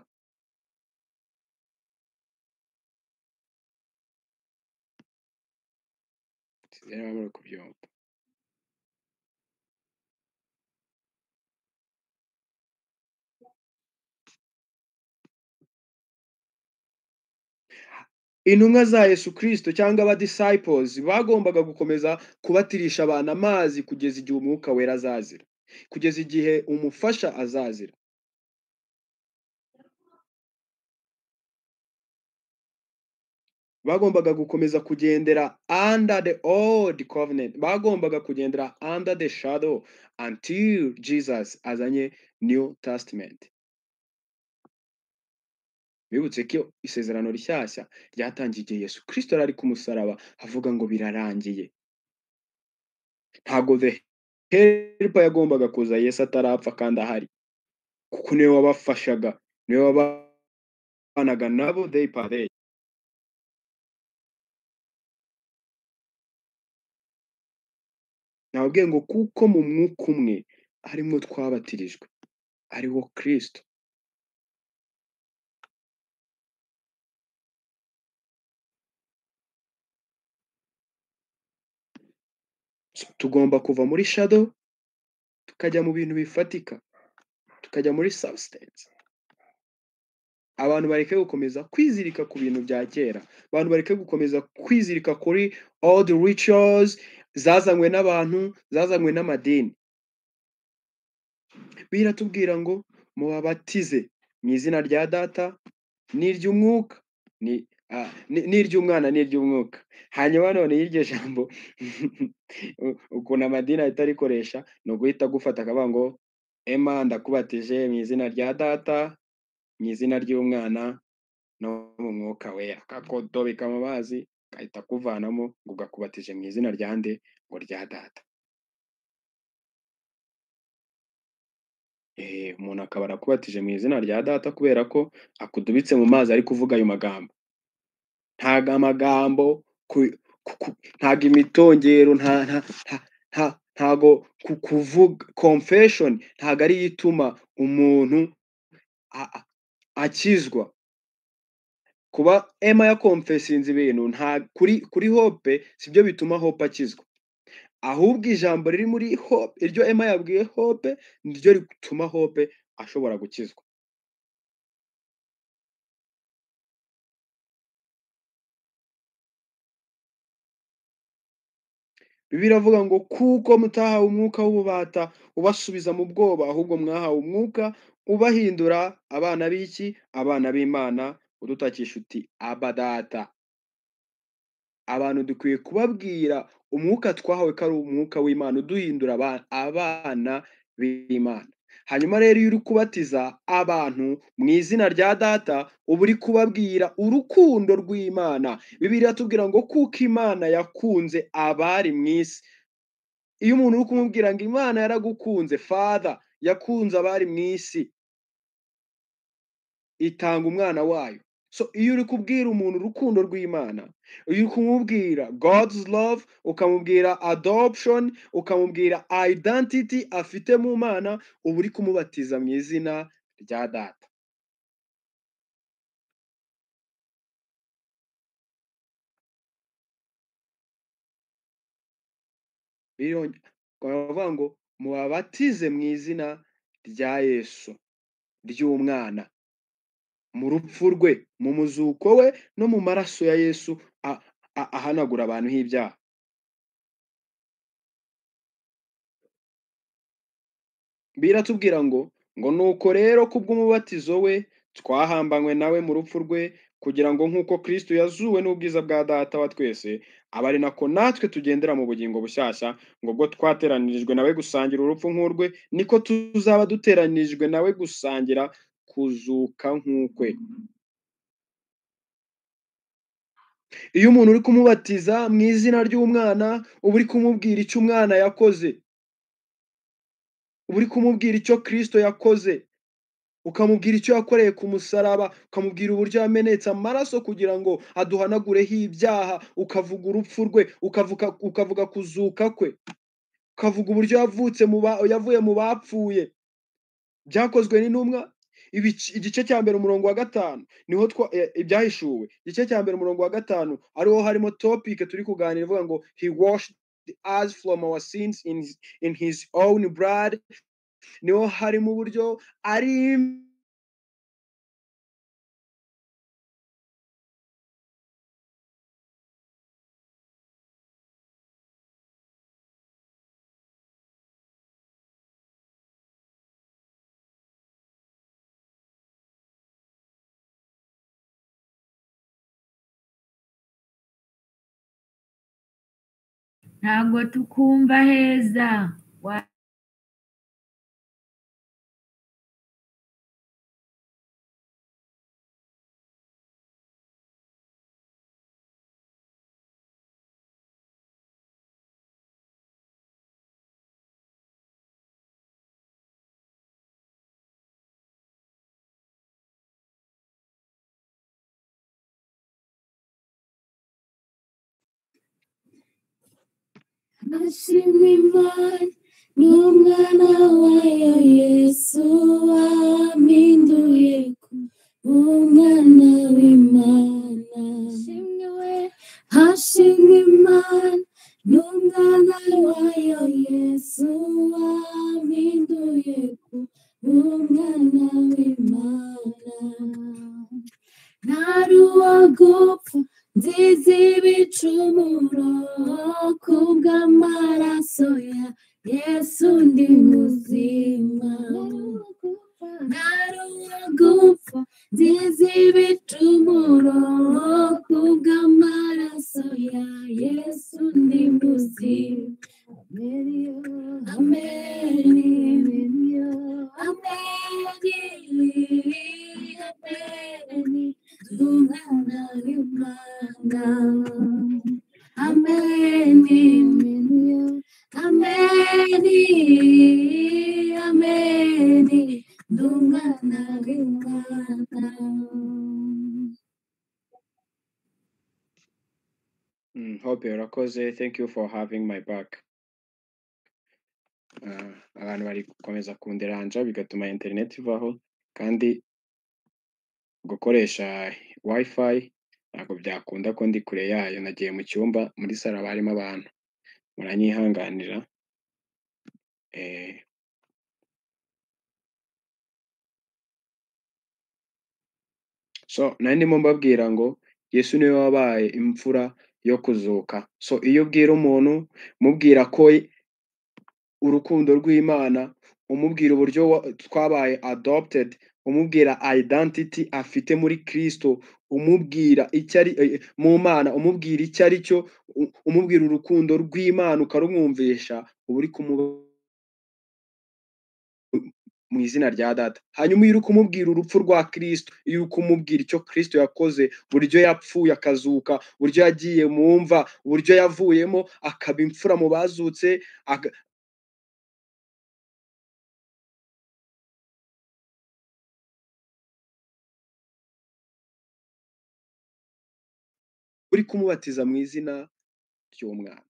Intumwa za Yesu Kristo cyangwa aba disciples bagombaga gukomeza kubatirisha abantu amazi kugeza igihe umwuka wera azazira, kugeza igihe umufasha azazira. Bagombaga gukomeza kugendera under the old covenant, bagombaga kugendera under the shadow until Jesus azanye New Testament. Bibutse ko isezerano rishyashya ryatangiye igihe Yesu Kristo ari ku musaraba avuga ngo birarangiye. Ntabwo the helper yagombaga kuza Yesu atarapfa kandi ahari, kuko niwe wabafashaga, niwe wabanaga nabo day per day. Nababwiye ngo kuko mu mwuka umwe harimo twabatirijwe, ariwo Kristo. Tugomba kuva muri shadow tukajya mu bintu bifatika, tukajya muri substance. Abantu bareke gukomeza kwizirika ku bintu bya kera, abantu bareke gukomeza kwizirika kuri old rituals zazanywe n'abantu, zazanywe n'amadini. Biratubwira ngo mubabatize mu izina rya Data n'iry'Umwuka n'iry'Umwana n'iry'Umwuka. Hanyuma none y'iryo jambo ukuntu amadini ahita arikoresha ni uguhita agufata akavuga ngo Emma ndakubatije mu izina rya Data, mu izina ry'Umwana no mu Mwuka Wera, akakodobeka mu mazi agahita akuvanamo ngo ugakubatije mu izina rya nde? Ngo rya Data. Umuntu akaba arakubatije mu izina rya Data kubera ko akudubitse mu mazi ari kuvuga ayo magambo. Ntago amagambo ntago imitongero, ntago kuvuga confession ntago ari ituma umuntu akizwa. Kuba Emma yakonfesinze ibintu nta kuri Hope sibyo bituma Hope akizwa, ahubwo ijambo riri muri Hope, iryo Emma yabwiye Hope niryo rituma Hope ashobora gukizwa. Bibiliya iravuga ngo kuko mutahawe umwuka w'ububata ubasubiza mu bwoba, ahubwo mwahawe umwuka ubahindura abana b'iki? Abana b'Imana, udutakisha uti Aba Data. Abantu dukwiye kubabwira umwuka twahawe ko ari umwuka w'Imana uduhindura abana b'Imana. Hanyuma rero iyo uri kubatiza abantu mu izina rya Data, uba uri kubabwira urukundo rw'Imana. Bibiliya iratubwira ngo kuko Imana yakunze abari mu isi. Iyo umuntu uri kumubwira ngo Imana yaragukunze, Father yakunze abari mu isi, itanga umwana wayo. So iyo uri kubwira umuntu urukundo rw'Imana, iyo uri kumubwira God's love, ukamubwira adoption, ukamubwira identity afite mu Mana, uba uri kumubatiza mu izina rya Data. Baravuga ngo mubabatize mu izina rya Yesu ry'Umwana, mu rupfu rwe, mu muzuko we, no mu maraso ya Yesu ahanagura abantu ibyaha. Biratubwira ngo nuko rero kubw'umubatizo we twahambanywe nawe mu rupfu rwe, kugira ngo nk'uko Kristo yazuwe n'ubwiza bwa Data wa twese, abe ari nako natwe tugendera mu bugingo bushyashya, ngo ubwo twateranirijwe nawe gusangira urupfu nk'urwe, niko tuzaba duteranijwe nawe gusangira kuzuka nk'ukwe. Iyo umuntu uri kumubatiza mu izina ry'Umwana, uba uri kumubwira icyo Umwana yakoze, uba uri kumubwira icyo Kristo yakoze, ukamubwira icyo yakoreye ku musaraba, ukamubwira uburyo yamenetse amaraso kugira ngo aduhanagureho ibyaha, ukavuga urupfu rwe, ukavuga kuzuka kwe, ukavuga uburyo yavuye mu bapfuye. Byakozwe n'intumwa, igice cya mbere umurongo wa 5 niho ibyahishuwe, igice cya mbere umurongo wa 5 ariho harimo topic turi kuganira ivuga ngo he washed us from our sins in his own blood. Niho harimo uburyo ari Ntabwo tukumva heza. Hashimwe Imana n'Umwana wayo Yesu wampinduye umwana w'Imana. Hashimwe Imana n'Umwana wayo Yesu wampinduye umwana w'Imana. gupfa nziza ibicumuro, kubw'amaraso ya Yesu ndi muzima. Naruwa gupfa nziza ibicumuro, kubw'amaraso ya Yesu ndi muzima. Amen, amen, amen, umwana w'Imana. Amen, amen, amen, umwana w'Imana. Hope urakoze. Thank you for having my back. Abantu bari gukomeza kunderanja bigatuma internet ivaho, kandi gukoresha wifi ntabwo byakunda ko ndi kure yayo. Nagiye mu cyumba muri salo haba harimo abantu, muranyihanganira. So nari ndimo mbabwira ngo Yesu niwe wabaye imfura yo kuzuka. So iyo ubwira umuntu, mubwira ko urukundo rw'Imana, umubwira uburyo twabaye adopted, umubwira identity afite muri Kristo, umubwira icyo ari mu Mana, umubwira icyo ari cyo, umubwira urukundo rw'Imana ukarumwumvisha, uba uri kumuba mu izina rya Data. Hanyuma iyo uri kumubwira urupfu rwa Kristo, iyo uri kumubwira icyo Kristo yakoze, uburyo yapfuye akazuka, uburyo yagiye mu mva, uburyo yavuyemo akaba imfura mu bazutse, uri kumubatiza mu izina ry'Umwana.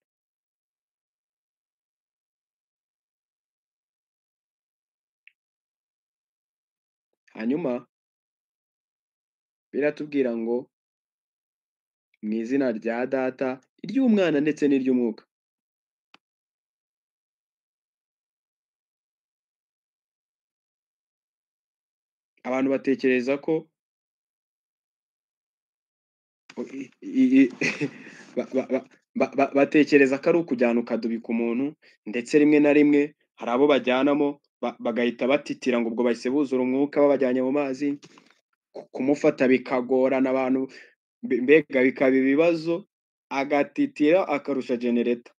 Hanyuma biratubwira ngo mu izina rya Data, iry'Umwana ndetse n'iry'Umwuka. Abantu batekereza ko batekereza ko ari ukujyana ukadubika umuntu, ndetse rimwe na rimwe hari abo bajyanamo bagahita batitira ngo ubwo bahise buzura umwuka babajyanye mu mazi, kumufata bikagorana, abantu mbega bikaba ibibazo, agatitira akarusha genereta.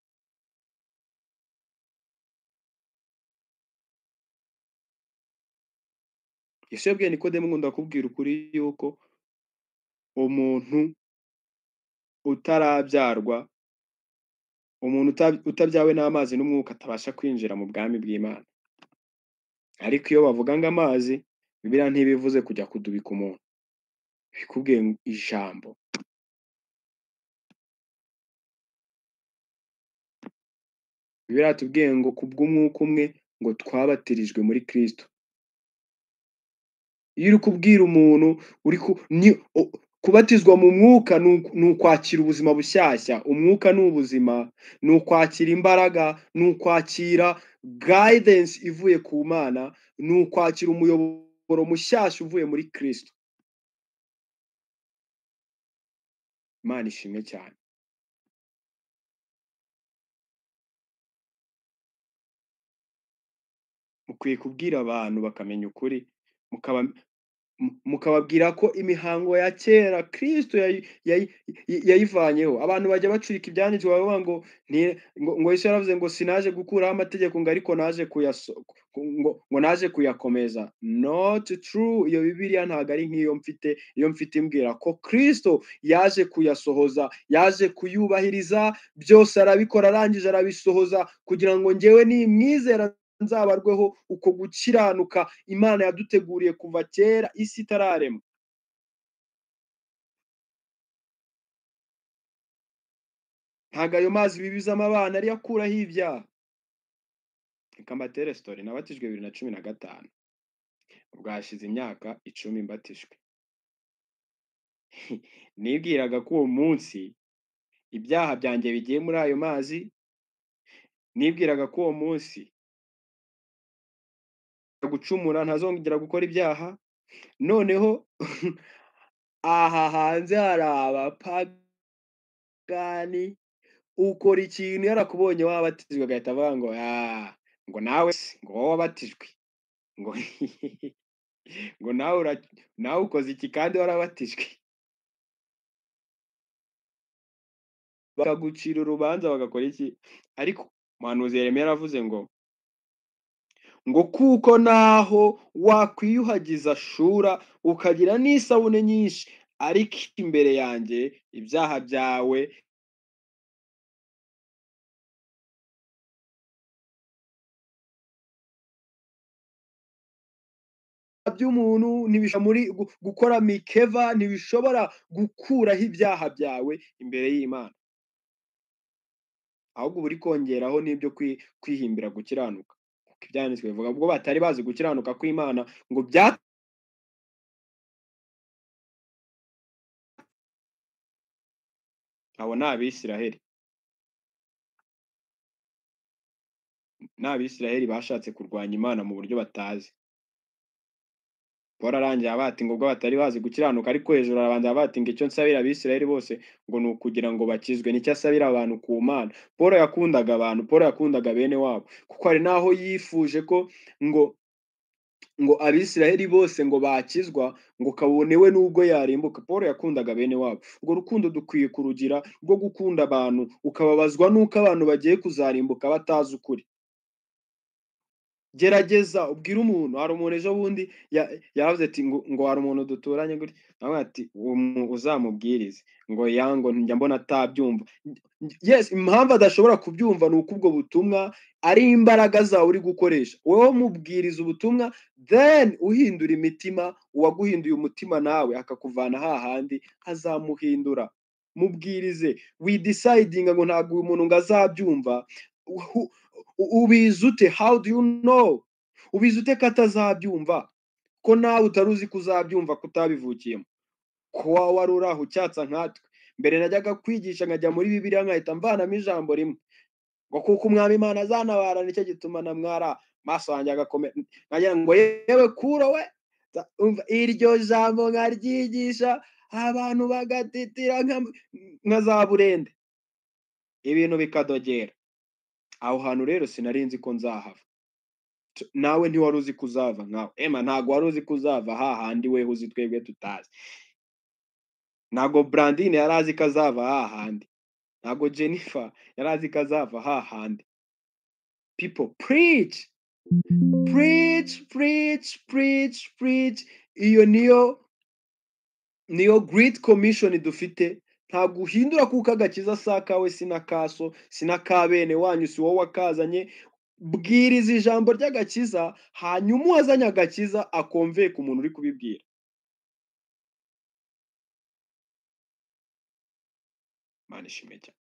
Yesu yabwiye Nikodemu ngo ndakubwira ukuri yuko umuntu utarabyarwa, umuntu utabyawe n'amazi n'umwuka atabasha kwinjira mu bwami bw'Imana. Ariko iyo bavuga ngo amazi, Bibiliya ntibivuze kujya kudubika umuntu, bikubwiye ijambo. Bibiliya yatubwiye ngo kubw'umwuka umwe ngo twabatirijwe muri Kristo. Iyo uri kubwira umuntu uri kubatizwa mu mwuka ni ukwakira ubuzima bushyashya. Umwuka ni ubuzima, ni ukwakira imbaraga, ni ukwakira guidance ivuye ku Mana, ni ukwakira umuyoboro mushyashya uvuye muri Kristo. Imana ishimwe cyane. Mukwiye kubwira abantu bakamenya ukuri, mukababwira ko imihango ya kera Kristo yayivanyeho. Abantu bajya bacurika ibyanditswe bavuga ngo ngo Yesu yaravuze ngo sinaje gukuraho amategeko ngo ariko naje ngo naje kuyakomeza. Not true. Iyo Bibiliya ntabwo ari nk'iyo mfite. Iyo mfite imbwira ko Kristo yaje kuyasohoza, yaje kuyubahiriza, byose arabikora arangije arabisohoza kugira ngo njyewe nimwizera nzabarweho uko gukiranuka Imana yaduteguriye kuva kera isi itararemwa. Ntabwo ayo mazi bibizamo abana ariyo akuraho ibyaha. Reka mbatere story. Nabatijwe 2015, ubwo hashize imyaka 10 mbatijwe. Nibwiraga ko uwo munsi ibyaha byanjye bigiye muri ayo mazi, nibwiraga ko uwo munsi gucumura ntazongera gukora ibyaha. Noneho Aha hanze hari abapagani, ukora ikintu yarakubonye wabatijwe agahita avuga ngo ah, ngo nawe se, ngo wowe wabatijwe, ngo ngo nawe ukoze iki kandi warabatijwe. Bakagucira urubanza bagakora iki? Ariko umuhanuzi Yeremiya yaravuze ngo kuko naho wakwiyuhagiza shura ukagira n'isabune nyinshi, ariko imbere yanjye ibyaha byawe by'umuntu ntibishobora muri gukora mikeva, ntibishobora gukuraho ibyaha byawe imbere y'Imana, ahubwo uba uri kongeraho n'ibyo kwihimbira gukiranuka. Kuko ibyanditswe bivuga ubwo batari bazi gukiranuka kw'Imana ngo bya abo ni Abisiraheli, ni Abisiraheli bashatse kurwanya Imana mu buryo batazi. Paul arangiye abati ngo ubwo batari bazi gukiranuka, ariko hejuru arabanza abati ngo icyo nsabira Abisiraheli bose ngo ni ukugira ngo bakizwe. Nicyo asabira abantu ku Mana. Paul yakundaga abantu, Paul yakundaga bene wabo, kuko hari naho yifuje ko ngo Abisiraheli bose ngo bakizwa, ngo kabone we nubwo yarimbuka. Paul yakundaga bene wabo. Urwo rukundo dukwiye kurugira, rwo gukunda abantu, ukababazwa nuko abantu bagiye kuzarimbuka batazi ukuri. Gerageza ubwire umuntu. Hari umuntu ejo bundi yaravuze ati ngo hari umuntu duturanye gutya, nawe ati uzamubwirize ngo yango njya mbona atabyumva. Yes, impamvu adashobora kubyumva ni uko ubwo butumwa ari imbaraga zawe uri gukoresha. Wowe mubwiriza ubutumwa, then uhindura imitima, uwaguhinduye umutima nawe akakuvana hahandi azamuhindura. Mubwirize, we deciding ngo ntabwo uyu muntu ngo azabyumva. Ubizi ute? How do you know? Ubizi ute ko atazabyumva? Ko nawe utari uzi ko uzabyumva, kutabivukiyemo, ko wari uri aho ucyatsa nkatwe. Mbere najyaga kwigisha nkajya muri Bibiliya nkahita mvanamo ijambo rimwe ngo kuko umwami Imana azanabara, nicyo gituma namwara maso yanjye agakomera, nkagira ngo yewe kuro we. Iryo jambo nkaryigisha abantu bagatitira nka za burende, ibintu bikadogera. Aho hantu rero sinari nzi ko nzahava. Nawe ntiwari uzi ko uzava nkawe. Ema ntago wari uzi ko uzava hahandi weho uzi twebwe tutazi. Ntago Brandine yari azi ko azava hahandi. Ntago Jennifer yari azi ko azava hahandi. People preach, preach, preach, preach, preach. Iyo niyo Great Commission dufite. Ntabwo uhindura kuko agakiza si akawe, si n'akaso, si n'akabene wanyu, si wowe wakazanye. Bwiriza ijambo ry'agakiza, hanyuma uwazanye agakiza akomve ku muntu uri kubibwira. Imana ishimwe cyane.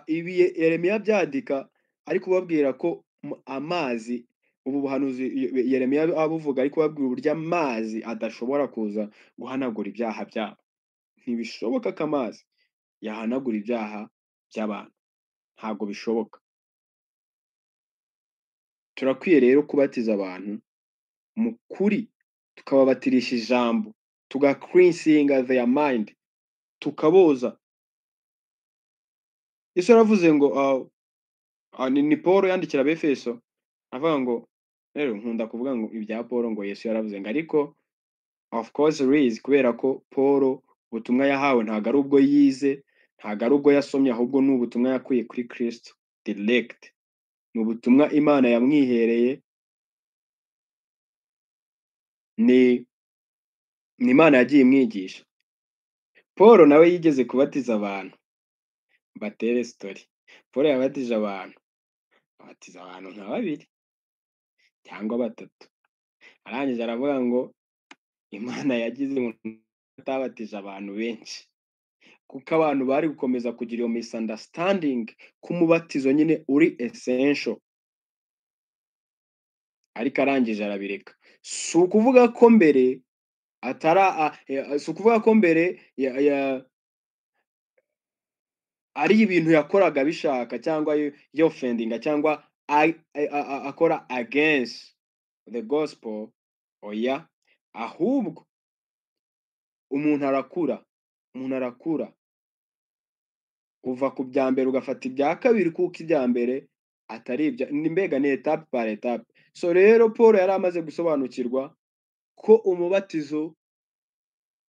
Ibi Yeremiya byandika ari kubabwira ko amazi, ubu buhanuzi Yeremiya abuvuga ari kubabwira uburyo amazi adashobora kuza guhanagura ibyaha byabo. Ntibishoboka ko amazi yahanagura ibyaha by'abantu, ntabwo bishoboka. Turakwiye rero kubatiza abantu mu kuri, tukababatirisha ijambo, tugakrinsinga their mind, tukaboza. Yesu yaravuze ngo ni Paul yandikira Abefeso avuga ngo, rero nkunda kuvuga ngo ibya Paul ngo Yesu yaravuze ngo, ariko of course is kubera ko Paul ubutumwa yahawe ntago ari ubwo yize, ntago ari ubwo yasomye, ahubwo ni ubutumwa yakuye kuri Kristo direct. Ni ubutumwa Imana yamwihereye, ni Imana yagiye imwigisha. Paul nawe yigeze kubatiza abantu, batere story. Paul yabatije abantu, abatiza abantu nka babiri cyangwa batatu, arangije aravuga ngo Imana yagize ngo atabatije abantu benshi, kuko abantu bari gukomeza kugira iyo misunderstanding ku mubatizo nyine uri essential. Ariko arangije arabireka. Si ukuvuga ko mbere atara, si ukuvuga ko mbere Ari ibintu yakoraga abishaka cyangwa yofendinga cyangwa akora against the gospel, oya, ahubwo umuntu arakura, umuntu arakura, uva ku bya mbere ugafata ibya kabiri, kuko ibya mbere atari ibya ni, mbega ni etape par etape. So rero Paul yari amaze gusobanukirwa ko umubatizo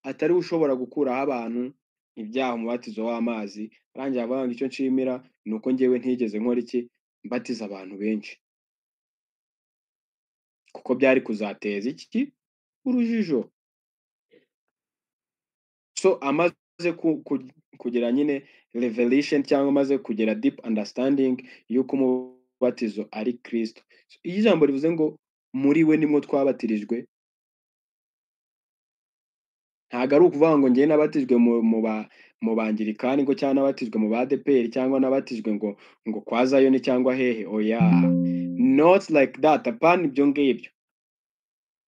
atari we ushobora gukuraho abantu ibyaha, umubatizo w'amazi. Arangira avuga ngo icyo nshimira ni uko njyewe ntigeze nkora iki, mbatiza abantu benshi, kuko byari kuzateza iki, urujijo. So amaze kugira nyine revelation cyangwa amaze kugira deep understanding y'uko umubatizo ari Kristo. So, iyo ijambo rivuze ngo muri we nimwo twabatirijwe, ntabwo ari ukuvuga ngo njyewe nabatijwe mu bangirikani ngo, cyangwa nabatijwe mu ba ADEPR, cyangwa nabatijwe ngo kwa Zayoni cyangwa hehe, oya, not like that, apana ibyo ngibyo.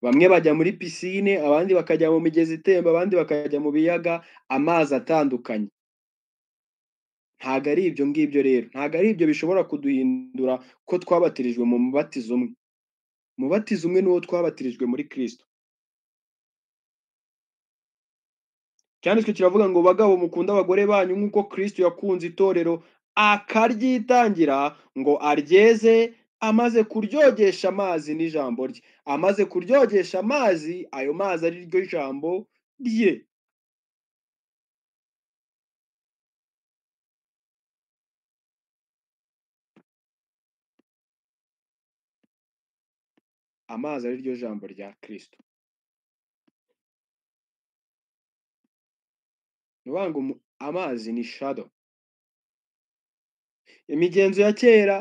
Bamwe bajya muri pisine, abandi bakajya mu migezi itemba, abandi bakajya mu biyaga, amazi atandukanye. Ntabwo ari ibyo ngibyo rero, ntabwo ari ibyo bishobora kuduhindura ko twabatirijwe mu mubatizo umwe. Umubatizo umwe niwo twabatirijwe muri Kristo. Cyanditswe kiravuga ngo bagabo mukunda abagore banyu nk'uko Kristo yakunze itorero akaryitangira ngo aryeze, amaze kuryogesha amazi n'ijambo rye. Amaze kuryogesha amazi, ayo mazi ari ryo jambo rye. Amazi ari ryo jambo rya Kristo. Ni ukuvuga ngo amazi ni shadow. Imigenzo ya kera,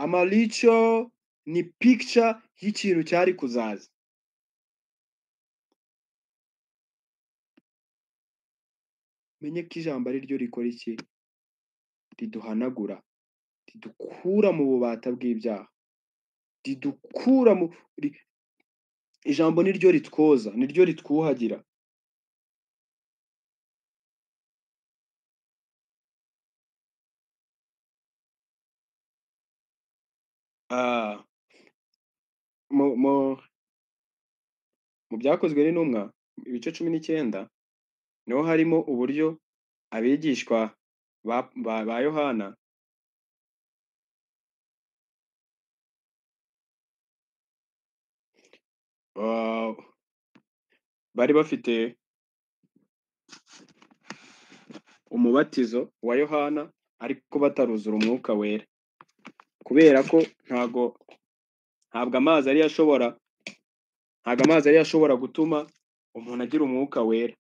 amarico ni picture y'ikintu cyari kuzaza. Menye ko ijambo ari ryo rikora iki, riduhanagura, ridukura mu bubata bw'ibyaha, ridukura mu ijambo ni ryo ritwoza, ni ryo ritwuhagira. Mu byakozwe n'intumwa ibice 19 niho harimo uburyo abigishwa ba Yohana bari bafite umubatizo wa Yohana ariko bataruzura umwuka wera, kubera ko ntabwo amazi ari ashobora, ntabwo amazi ari ashobora gutuma umuntu agira umwuka wera.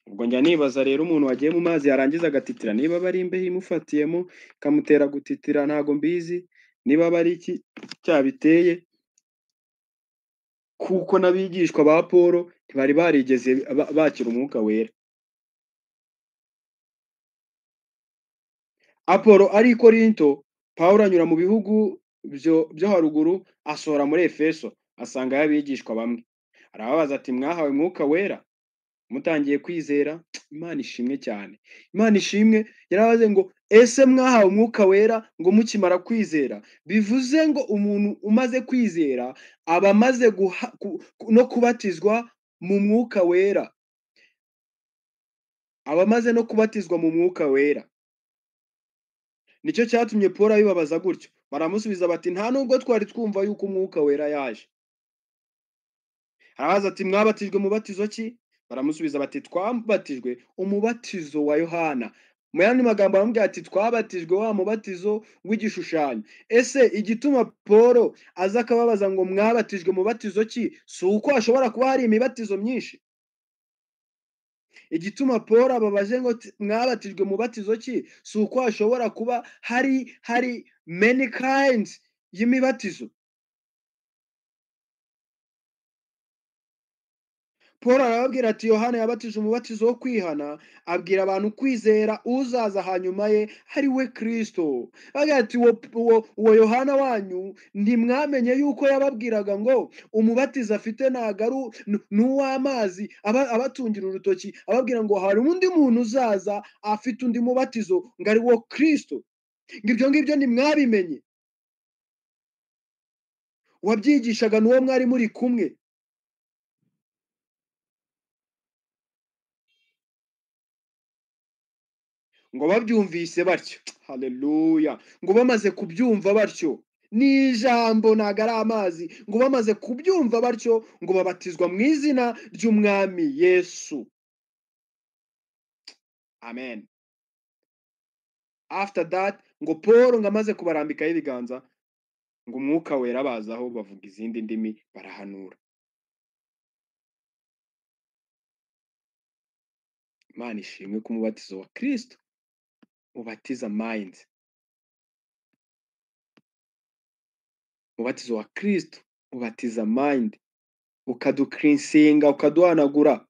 Ubwo njya nibaza rero umuntu wagiye mu mazi yarangiza agatitira, niba bari imbeho imufatiyemo ikamutera gutitira, ntago mbizi niba bari iki cyabiteye, kuko n'abigishwa ba Paul ntibari barigeze bakira umwuka wera. Apolo ari i Korinto, Pawulo anyura mu bihugu byo haruguru asohora muri Efeso, asangayo abigishwa bamwe. Arababaza ati mwahawe mwuka wera mutangiye kwizera? Imana ishimwe cyane, Imana ishimwe. Yarabaze ngo ese mwahawe umwuka wera ngo mukimara kwizera? Bivuze ngo umuntu umaze kwizera aba amaze no kubatizwa mu mwuka wera, aba amaze no kubatizwa mu mwuka wera. Nicyo cyatumye Paul abibabaza gutyo. Baramusubiza bati nta nubwo twari twumva yuko umwuka wera yaje. Arabaza ati mwabatijwe mubatizo ki? Baramusubiza bati twabatijwe umubatizo wa Yohana. Mu yandi magambo aramubwira ati twabatijwe wa mubatizo w'igishushanyo. Ese igituma Paul aza akababaza ngo mwabatijwe mubatizo ki, si uko hashobora kuba hari imibatizo myinshi? Igituma Paul ababaje ngo mwabatijwe mubatizo ki, si uko hashobora kuba hari many kinds y'imibatizo? Paul arababwira ati Yohana yabatije umubatizo wo kwihana, abwira abantu kwizera uzaza hanyuma ye ari we Kristo. Agira ati uwo Yohana wanyu ntimwamenye yuko yababwiraga ngo umubatizo afite ntago ari n'uw'amazi, abatungira urutoki ababwira ngo hari undi muntu uzaza afite undi mubatizo ngo ari wo Kristo. Ngo ibyo ngibyo ntimwabimenye. Uwabyigishaga n'uwo mwari muri kumwe. Ngo babyumvise batyo, haleluya, ngo bamaze kubyumva batyo, ni ijambo ntago ari amazi, ngo bamaze kubyumva batyo ngo babatizwa mu izina ry'Umwami Yesu. Amen. After that ngo Paul ngo amaze kubarambikaho ibiganza ngo umwuka wera bazaho bavuga izindi ndimi barahanura. Imana ishimwe ku mubatizo wa Kristo ubatiza mind. Umubatizo wa Kristo ubatiza mind, ukadukrinsinga, ukaduhanagura,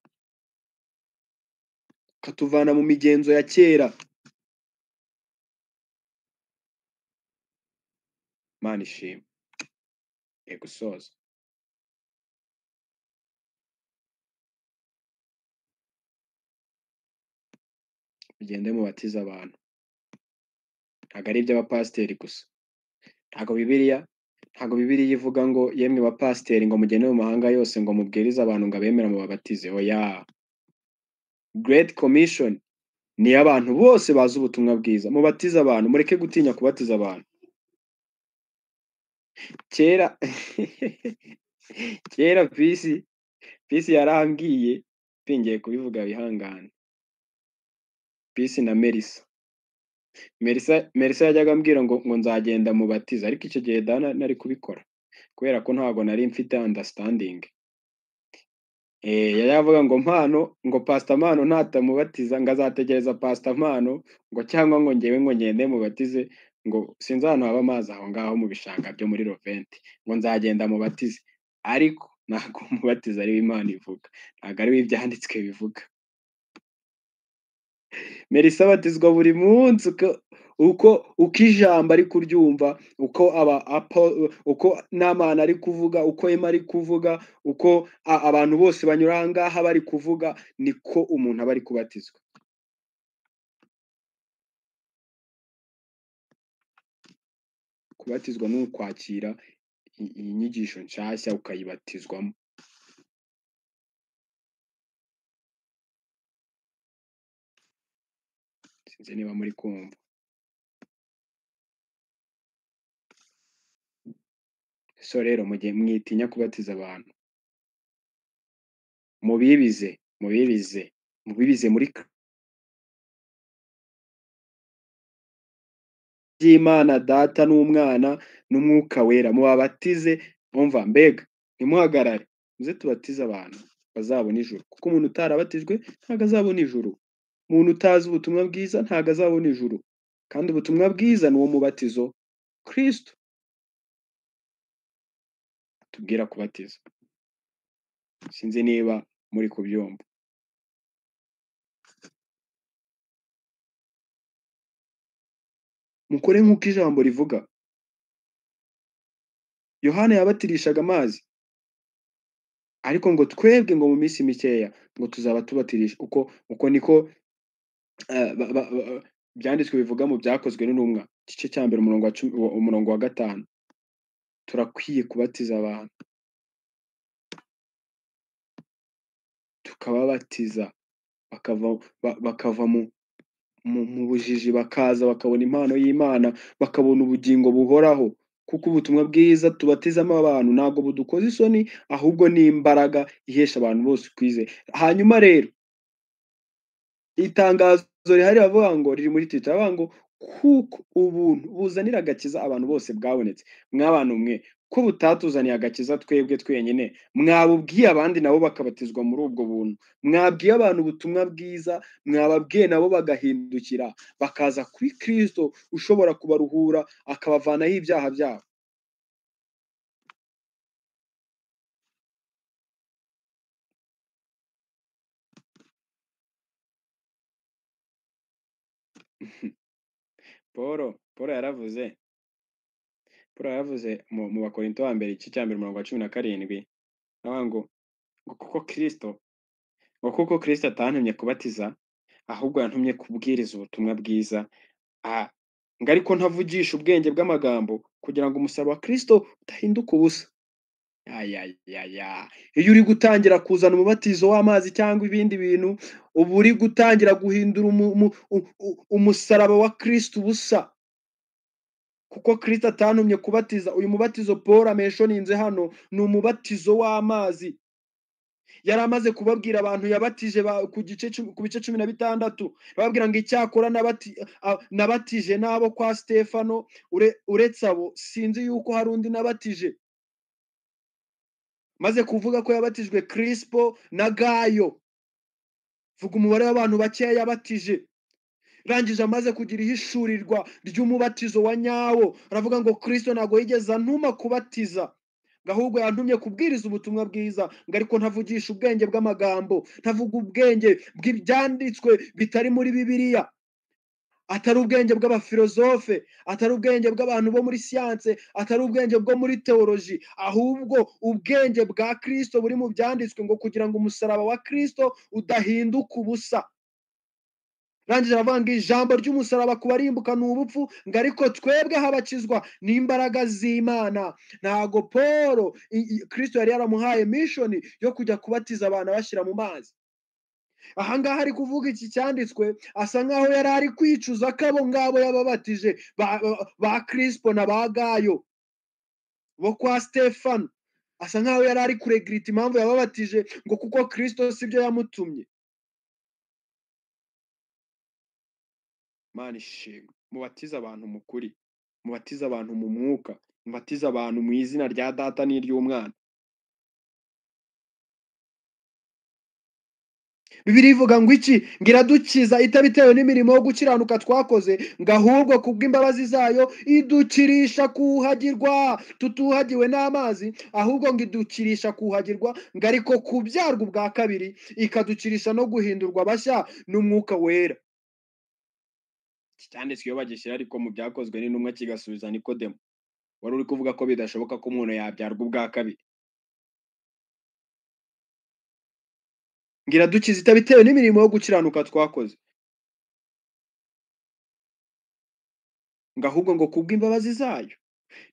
ukatuvana mu migenzo ya kera. Imana ishimwe. Gusoza. Mugende mubatize abantu. Ntabwo ari iby'abapasiteri gusa. Ntabwo Bibiliya ivuga ngo yemwe bapasiteri ngo mugende mu mahanga yose ngo mubwirize abantu ngo abemera mubabatize. Oya. Great Commission ni abantu bose bazi ubutumwa bwiza. Mubatize abantu, mureke gutinya kubatiza abantu. Kera kera Pisi yarambwiye, pingiye kubivuga bihangane. Pisi na Melissa. Melissa yajyaga ambwira ngo nzagenda mubatiza, ariko icyo gihe dana nari kubikora kubera ko ntago nari mfite understanding. Yari avuga ngo Mpano, ngo Pastor Mpano ntatamubatiza ngo azategereza Pastor Mpano, ngo cyangwa ngo ngewe ngo ngende mubatize, ngo sinzi ahantu haba amazi aho ngaho mu bishanga byo muri Roventi, ngo nzagenda mubatize. Ariko ntago mubatiza ari Imana ivuga, ntago ari ibyanditswe bivuga. Melissa abatizwa buri munsi uko ijambo ari kuryumva, uko uko Namana ari kuvuga, uko Emma ari kuvuga, uko abantu bose banyura aha ngaha bari kuvuga, niko umuntu aba ari kubatizwa. Kubatizwa ni ukwakira iyi nyigisho nshyashya ukayibatizwamo. Sinzi niba muri kumva. So rero mugihe mwitinya kubatiza abantu, mubibize muri ry'Imana Data n'Umwana n'Umwuka Wera, mubabatize. Umva mbega, ntimuhagarare, muze tubatize abantu bazabona ijuru, kuko umuntu utarabatijwe ntabwo azabona ijuru. Umuntu utazi ubutumwa bwiza ntabwo azabona ijuru, kandi ubutumwa bwiza ni uwo mubatizo Kristo atubwira kubatiza. Sinzi niba muri kubyumva. Mukore nk'uko ijambo rivuga. Yohana yabatirishaga amazi, ariko ngo twebwe ngo mu minsi mikeya ngo tuzaba tubatirisha. Uko niko byanditswe bivuga mu Byakozwe n'Intumwa igice cya mbere umurongo wa 5. Turakwiye kubatiza abantu, tukababatiza bakava mu bujiji, bakaza bakabona impano y'Imana, bakabona ubugingo buhoraho. Kuko ubutumwa bwiza tubatizamo abantu ntabwo budukoza isoni, ahubwo ni imbaraga ihesha abantu bose kwizera. Hanyuma rero itangazo rihari bavuga ngo riri muri Twitter, bavuga ngo kuko ubuntu buzanira agakiza abantu bose bwabonetse. Mwabantu mwe, ko butatuzaniye agakiza twebwe twenyine, mwabubwiye abandi nabo bakabatizwa muri ubwo buntu. Mwabwiye abantu ubutumwa bwiza, mwababwiye nabo bagahindukira bakaza kuri Kristo ushobora kubaruhura akabavanaho ibyaha byabo. Paul yaravuze, Paul yaravuze mu Bakorinto wa mbere igice cya mbere umurongo wa 17, aravuga ngo kuko Kristo, ngo kuko Kristo atantumye kubatiza, ahubwo yantumye kubwiriza ubutumwa bwiza, ngo ariko ntavugisha ubwenge bw'amagambo kugira ngo umusaraba wa Kristo udahinduka ubusa. Ya. Iyo uri gutangira kuzana umubatizo w'amazi cyangwa ibindi bintu, uba uri gutangira guhindura umusaraba wa Kristo ubusa. Kuko Kristo atantumye kubatiza. Uyu mubatizo Paul amenshoninze hano ni umubatizo w'amazi. Yari amaze kubabwira abantu yabatije ku bice 16, bababwira ngo icyakora nabatije n'abo kwa Stefano, uretse abo sinzi yuko hari undi nabatije. Maze kuvuga ko yabatijwe Crispo na Gayo, vuga umubare w'abantu bakeya yabatije. Rangije amaze kugira ihishurirwa ry'umubatizo wa nyawo, aravuga ngo Kristo ntabwo yigeze antuma kubatiza, ahubwo yantumye kubwiriza ubutumwa bwiza, ngo ariko ntavugisha ubwenge bw'amagambo, ntavuga ubwenge bw'ibyanditswe bitari muri Bibiliya, atari ubwenge bw'abafilozofe, atari ubwenge bw'abantu bo muri siyanse, atari ubwenge bwo muri teoloji, ahubwo ubwenge bwa Kristo buri mu byanditswe, ngo kugira ngo umusaraba wa Kristo udahinduka ubusa. Rangije aravuga ngo ijambo ry'umusaraba ku barimbuka ni ubupfu, ngo ariko twebwe habakizwa n'imbaraga z'Imana. Ntago Paul Kristo yari yaramuhaye mission yo kujya kubatiza abantu abashyira mu mazi. Ahangaha ari kuvuga iki cyanditswe, asa nkaho yari ari kwicuza ko abo ngabo yababatije ba Crispo na ba Gayo bo kwa Stefano. Asa nkaho yari ari kuregrita impamvu yababatije, ngo kuko Kristo sibyo yamutumye. Imana ishimwe. Mubatize abantu mu kuri, mubatize abantu mu mwuka, mubatize abantu mu izina rya Data n'iry'Umwana. Bibiliya ivuga ngo iki? Ngo iradukiza itabitewe n'imirimo yo gukiranuka twakoze, ngo ahubwo kubw'imbabazi zayo idukirisha kuhagirwa, tutuhagiwe n'amazi, ahubwo ngo idukirisha kuhagirwa, ngo ariko kubyarwa ubwa kabiri, ikadukirisha no guhindurwa bashya n'umwuka wera. Iki cyanditswe iyo bagishyira ariko mu byakozwe n'intumwa kigasubiza Nikodemo, wari uri kuvuga ko bidashoboka ko umuntu yabyarwa ubwa kabiri. Ngo iradukiza itabitewe n'imirimo yo gukiranuka twakoze, ngo ahubwo ngo kubw'imbabazi zayo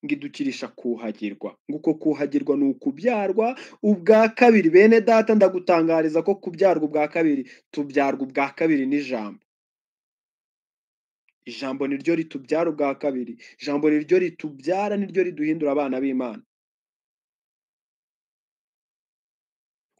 ngo idukirisha kuhagirwa. Ngo uko kuhagirwa ni ukubyarwa ubwa kabiri. Bene data, ndagutangariza ko kubyarwa ubwa kabiri, tubyarwa ubwa kabiri n'ijambo. Ijambo niryo ritubyara ubwa kabiri, ijambo niryo ritubyara, niryo riduhindura abana b'Imana.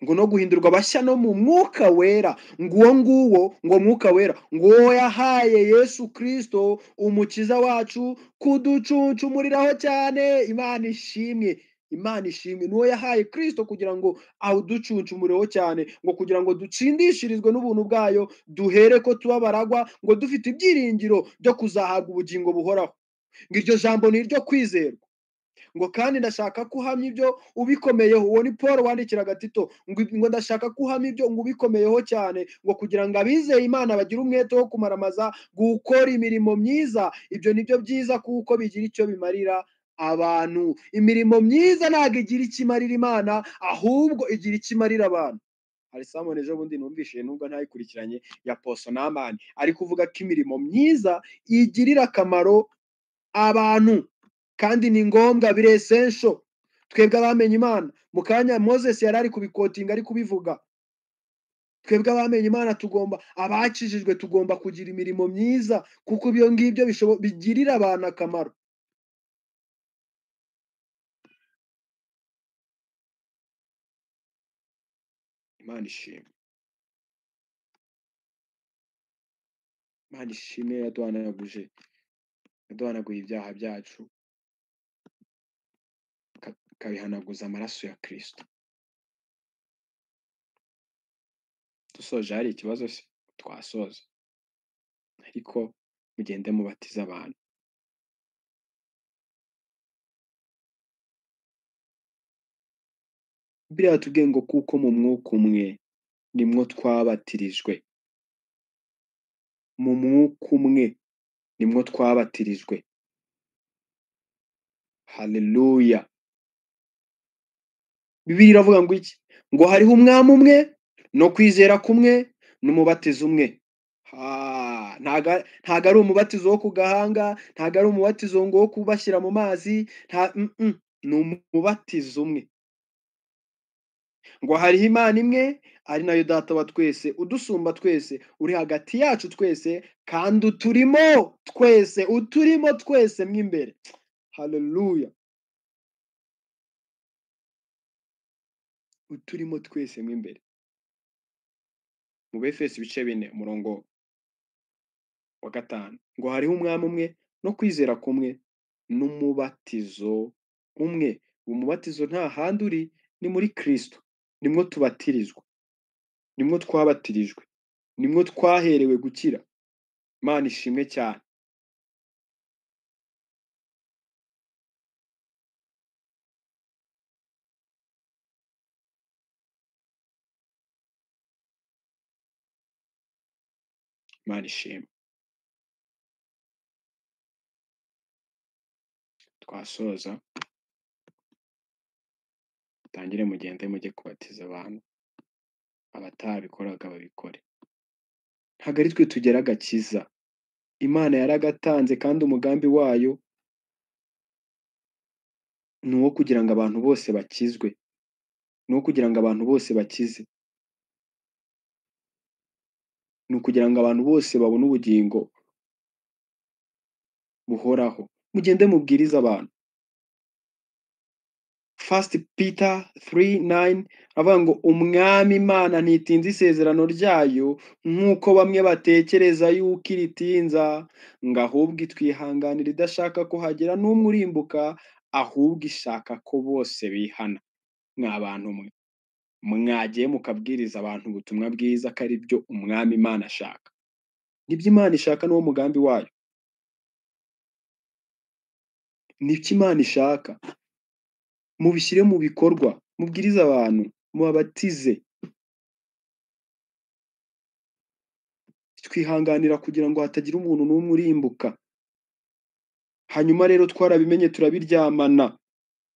Ngo no guhindurwa bashya no mu mwuka wera, ngo uwo nguwo, ngo mwuka wera, ngo uwo yahaye Yesu Kristo umukiza wacu kuducuncumuriraho cyane. Imana ishimwe, Imana ishimwe. Nuwo yahaye Kristo kugira ngo awuducuncumureho cyane, ngo kugira ngo dutsindishirizwe n'ubuntu bwayo, duhere ko tuba baragwa, ngo dufite ibyiringiro byo kuzahabwa ubugingo buhoraho. Ngo iryo jambo ni iryo kwizerwa. Ngo kandi ndashaka ko uhamya ibyo ubikomeyeho. Uwo ni Paul wandikiraga Tito, ngo ndashaka ko uhamya ibyo ngo ubikomeyeho cyane, ngo kugira ngo abizeye Imana bagire umwete wo kumaramaza gukora imirimo myiza. Ibyo nibyo byiza kuko bigira icyo bimarira abantu. Imirimo myiza ntabwo igira icyo imarira Imana, ahubwo igira icyo imarira abantu. Hari Simon ejo bundi numvishije nubwo ntayikurikiranye ya Poso Namani, ari kuvuga ko imirimo myiza igirira akamaro abantu, kandi ni ngombwa, biri essential. Twebwe abamenye Imana, mu kanya Moses yari ari kubikotinga, ari kubivuga. Twebwe abamenye Imana tugomba, abakijijwe tugomba kugira imirimo myiza, kuko ibyo ngibyo bigirira abantu akamaro. Imana ishimwe, Imana ishimwe yaduhanaguje, yaduhanaguye ibyaha byacu, ikabihanaguza amaraso ya Kristo. Dusoje, hari ikibazo se? Twasoza, ariko mugende mubatize abantu. Bibiliya yatubwiye ngo kuko mu mwuka umwe nimwo twabatirijwe. Mu mwuka umwe nimwo twabatirijwe. Haleluya. Bibiliya iravuga ngo iki? Ngo hariho umwami umwe no kwizera kumwe n'umubatizo umwe. Ntago ari umubatizo wo ku gahanga, ntago ari umubatizo ngo wo kubashyira mu mazi, ni umubatizo umwe. Ngo hariho Imana imwe ari nayo Data wa twese, udusumba twese, uri hagati yacu twese, kandi uturimo twese, uturimo twese mo imbere. Haleluya. Uturimo twese mo imbere. Mu Befeso ibice 4 umurongo wa 5, ngo hariho umwami umwe no kwizera kumwe n'umubatizo umwe. Umubatizo nta handi uri, ni muri Kristo. Nimwo tubatirizwa, nimwo twabatirijwe, nimwo twaherewe gukira. Imana ishimwe cyane. Imana ishimwe. Twasoza, tangire mugende mujye kubatiza abantu, abatabikoraga babikore. Ntabwo ari twe tugera agakiza, Imana yaragatanze, kandi umugambi wayo ni uwo kugira ngo abantu bose bakizwe, ni uwo kugira ngo abantu bose bakize, ni ukugira ngo abantu bose babone ubugingo buhoraho. Mugende mubwirize abantu. First Peter 3:9 avuga ngo umwami Imana ntitinza isezerano ryayo nk'uko bamwe batekereza yuko iritinza, ngo ahubwo itwihanganira idashaka ko hagira n'umwe urimbuka, ahubwo ishaka ko bose bihana. Mwa bantu mwe, mwagiye mukabwiriza abantu ubutumwa bwiza ko ari byo umwami Imana ashaka. Nibyo Imana ishaka, n'uwo mugambi wayo. Nibyo Imana ishaka. Mubishyire mu bikorwa, mubwirize abantu, mubabatize. Twihanganira kugira ngo hatagira umuntu n'umwe urimbuka. Hanyuma rero twarabimenye turabiryamana.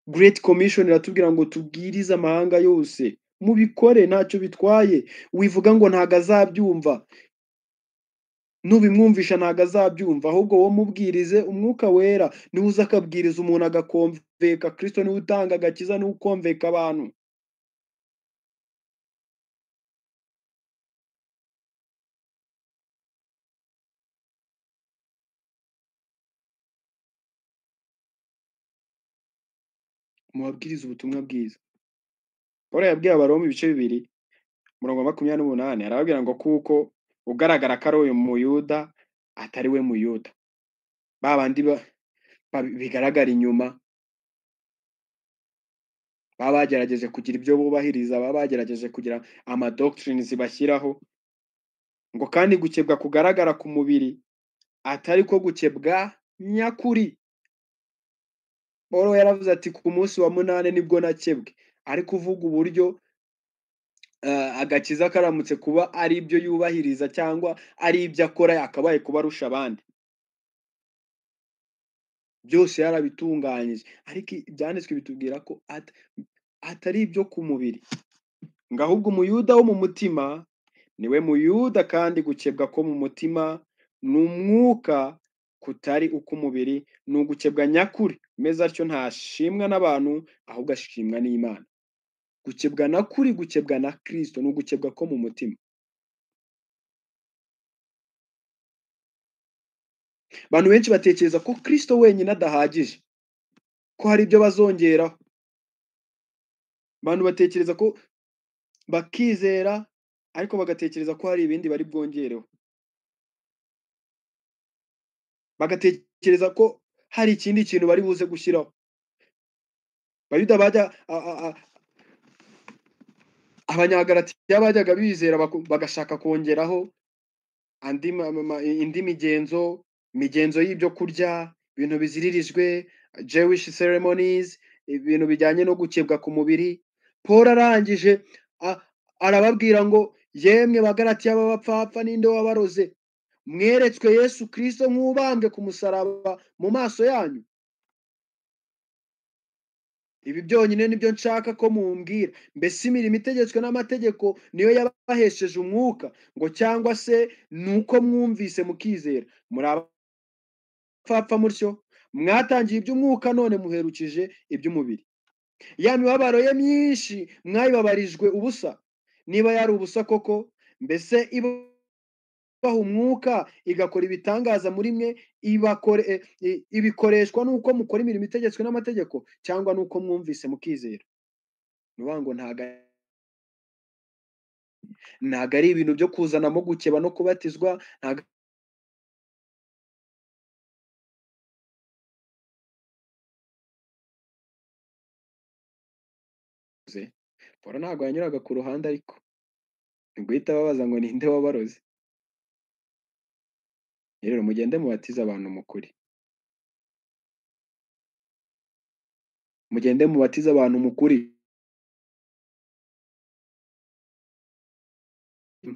Great Commission iratubwira ngo tubwirize amahanga yose. Mubikore, ntacyo bitwaye. Wivuga ngo ntago azabyumva, nubimwumvisha ntago azabyumva, ahubwo wowe mubwirize. Umwuka wera niwe uza akabwiriza umuntu agakomveka. Kristo niwe utanga agakiza, niwe ukomveka abantu. Mubabwirize ubutumwa bwiza. Paul yabwiye Abaroma ibice 2 umurongo wa 28, arababwira ngo kuko ugaragara ko ari uyu muyuda atari we muyuda, ba bandi bigaragara inyuma, baba bagerageje kugira ibyo bubahiriza, baba bagerageje kugira ama doctrines bashyiraho, ngo kandi gukebwa kugaragara ku mubiri atari ko gukebwa nyakuri. Paul yaravuze ati ku munsi wa 8 nibwo nakebwe, ari kuvuga uburyo agakiza karamutse kuba ari ibyo yubahiriza cyangwa ari ibyo akora yakabaye kuba arusha abandi. Byose yarabitunganyije, ariko ibyanditswe bitubwira ko atari ibyo ku mubiri, ngo ahubwo umuyuda wo mu mutima niwe muyuda, kandi gukebwa ko mu mutima ni umwuka kutari uk'umubiri, ni ugukebwa nyakuri. Meza atyo ntashimwa n'abantu, ahubwo ashimwa n'Imana. Gukebwa na kuri, gukebwa na Kristo, ni ugukebwa ko mu mutima. Abantu benshi batekereza ko Kristo wenyine adahagije, ko hari ibyo bazongeraho. Abantu batekereza ko bakizera, ariko bagatekereza ko hari ibindi bari bwongereho. Bagatekereza ko hari ikindi kintu bari buze gushyiraho. Bayuda bajya Abanyagalatiya bajyaga bizera bagashaka kongeraho indi migenzo, imigenzo y'ibyo kurya, ibintu biziririjwe, Jewish ceremonies, ibintu bijyanye no gukebwa ku mubiri. Paul arangije arababwira ngo yemwe Bagalatiya b'abapfapfa, ninde wabaroze? Mweretswe Yesu Kristo nk'ubambwe ku musaraba mu maso yanyu? Ibi byonyine nibyo nshaka ko mumbwira. Mbese imirimo itegetswe n'amategeko niyo yabahesheje umwuka, ngo cyangwa se ni uko mwumvise mukizera? Muri abapfapfa mutyo, mwatangiye iby'umwuka none muherukije iby'umubiri. Ya mibabaro ye myinshi mwayibabarijwe ubusa, niba yari ubusa koko. Mbese ibaha umwuka igakora ibitangaza muri mwe, ibikoreshwa n'uko mukora imirimo itegetswe n'amategeko, cyangwa n'uko mwumvise mukizera? Ni ukuvuga ngo ntago ari ibintu byo kuzanamo gukeba no kubatizwa, ntago Paul ntabwo yanyuraga ku ruhande, ariko ni guhita babaza ngo ninde wabaroze. Rero mugende mubatize abantu mu kuri, mugende mubatize abantu mu kuri.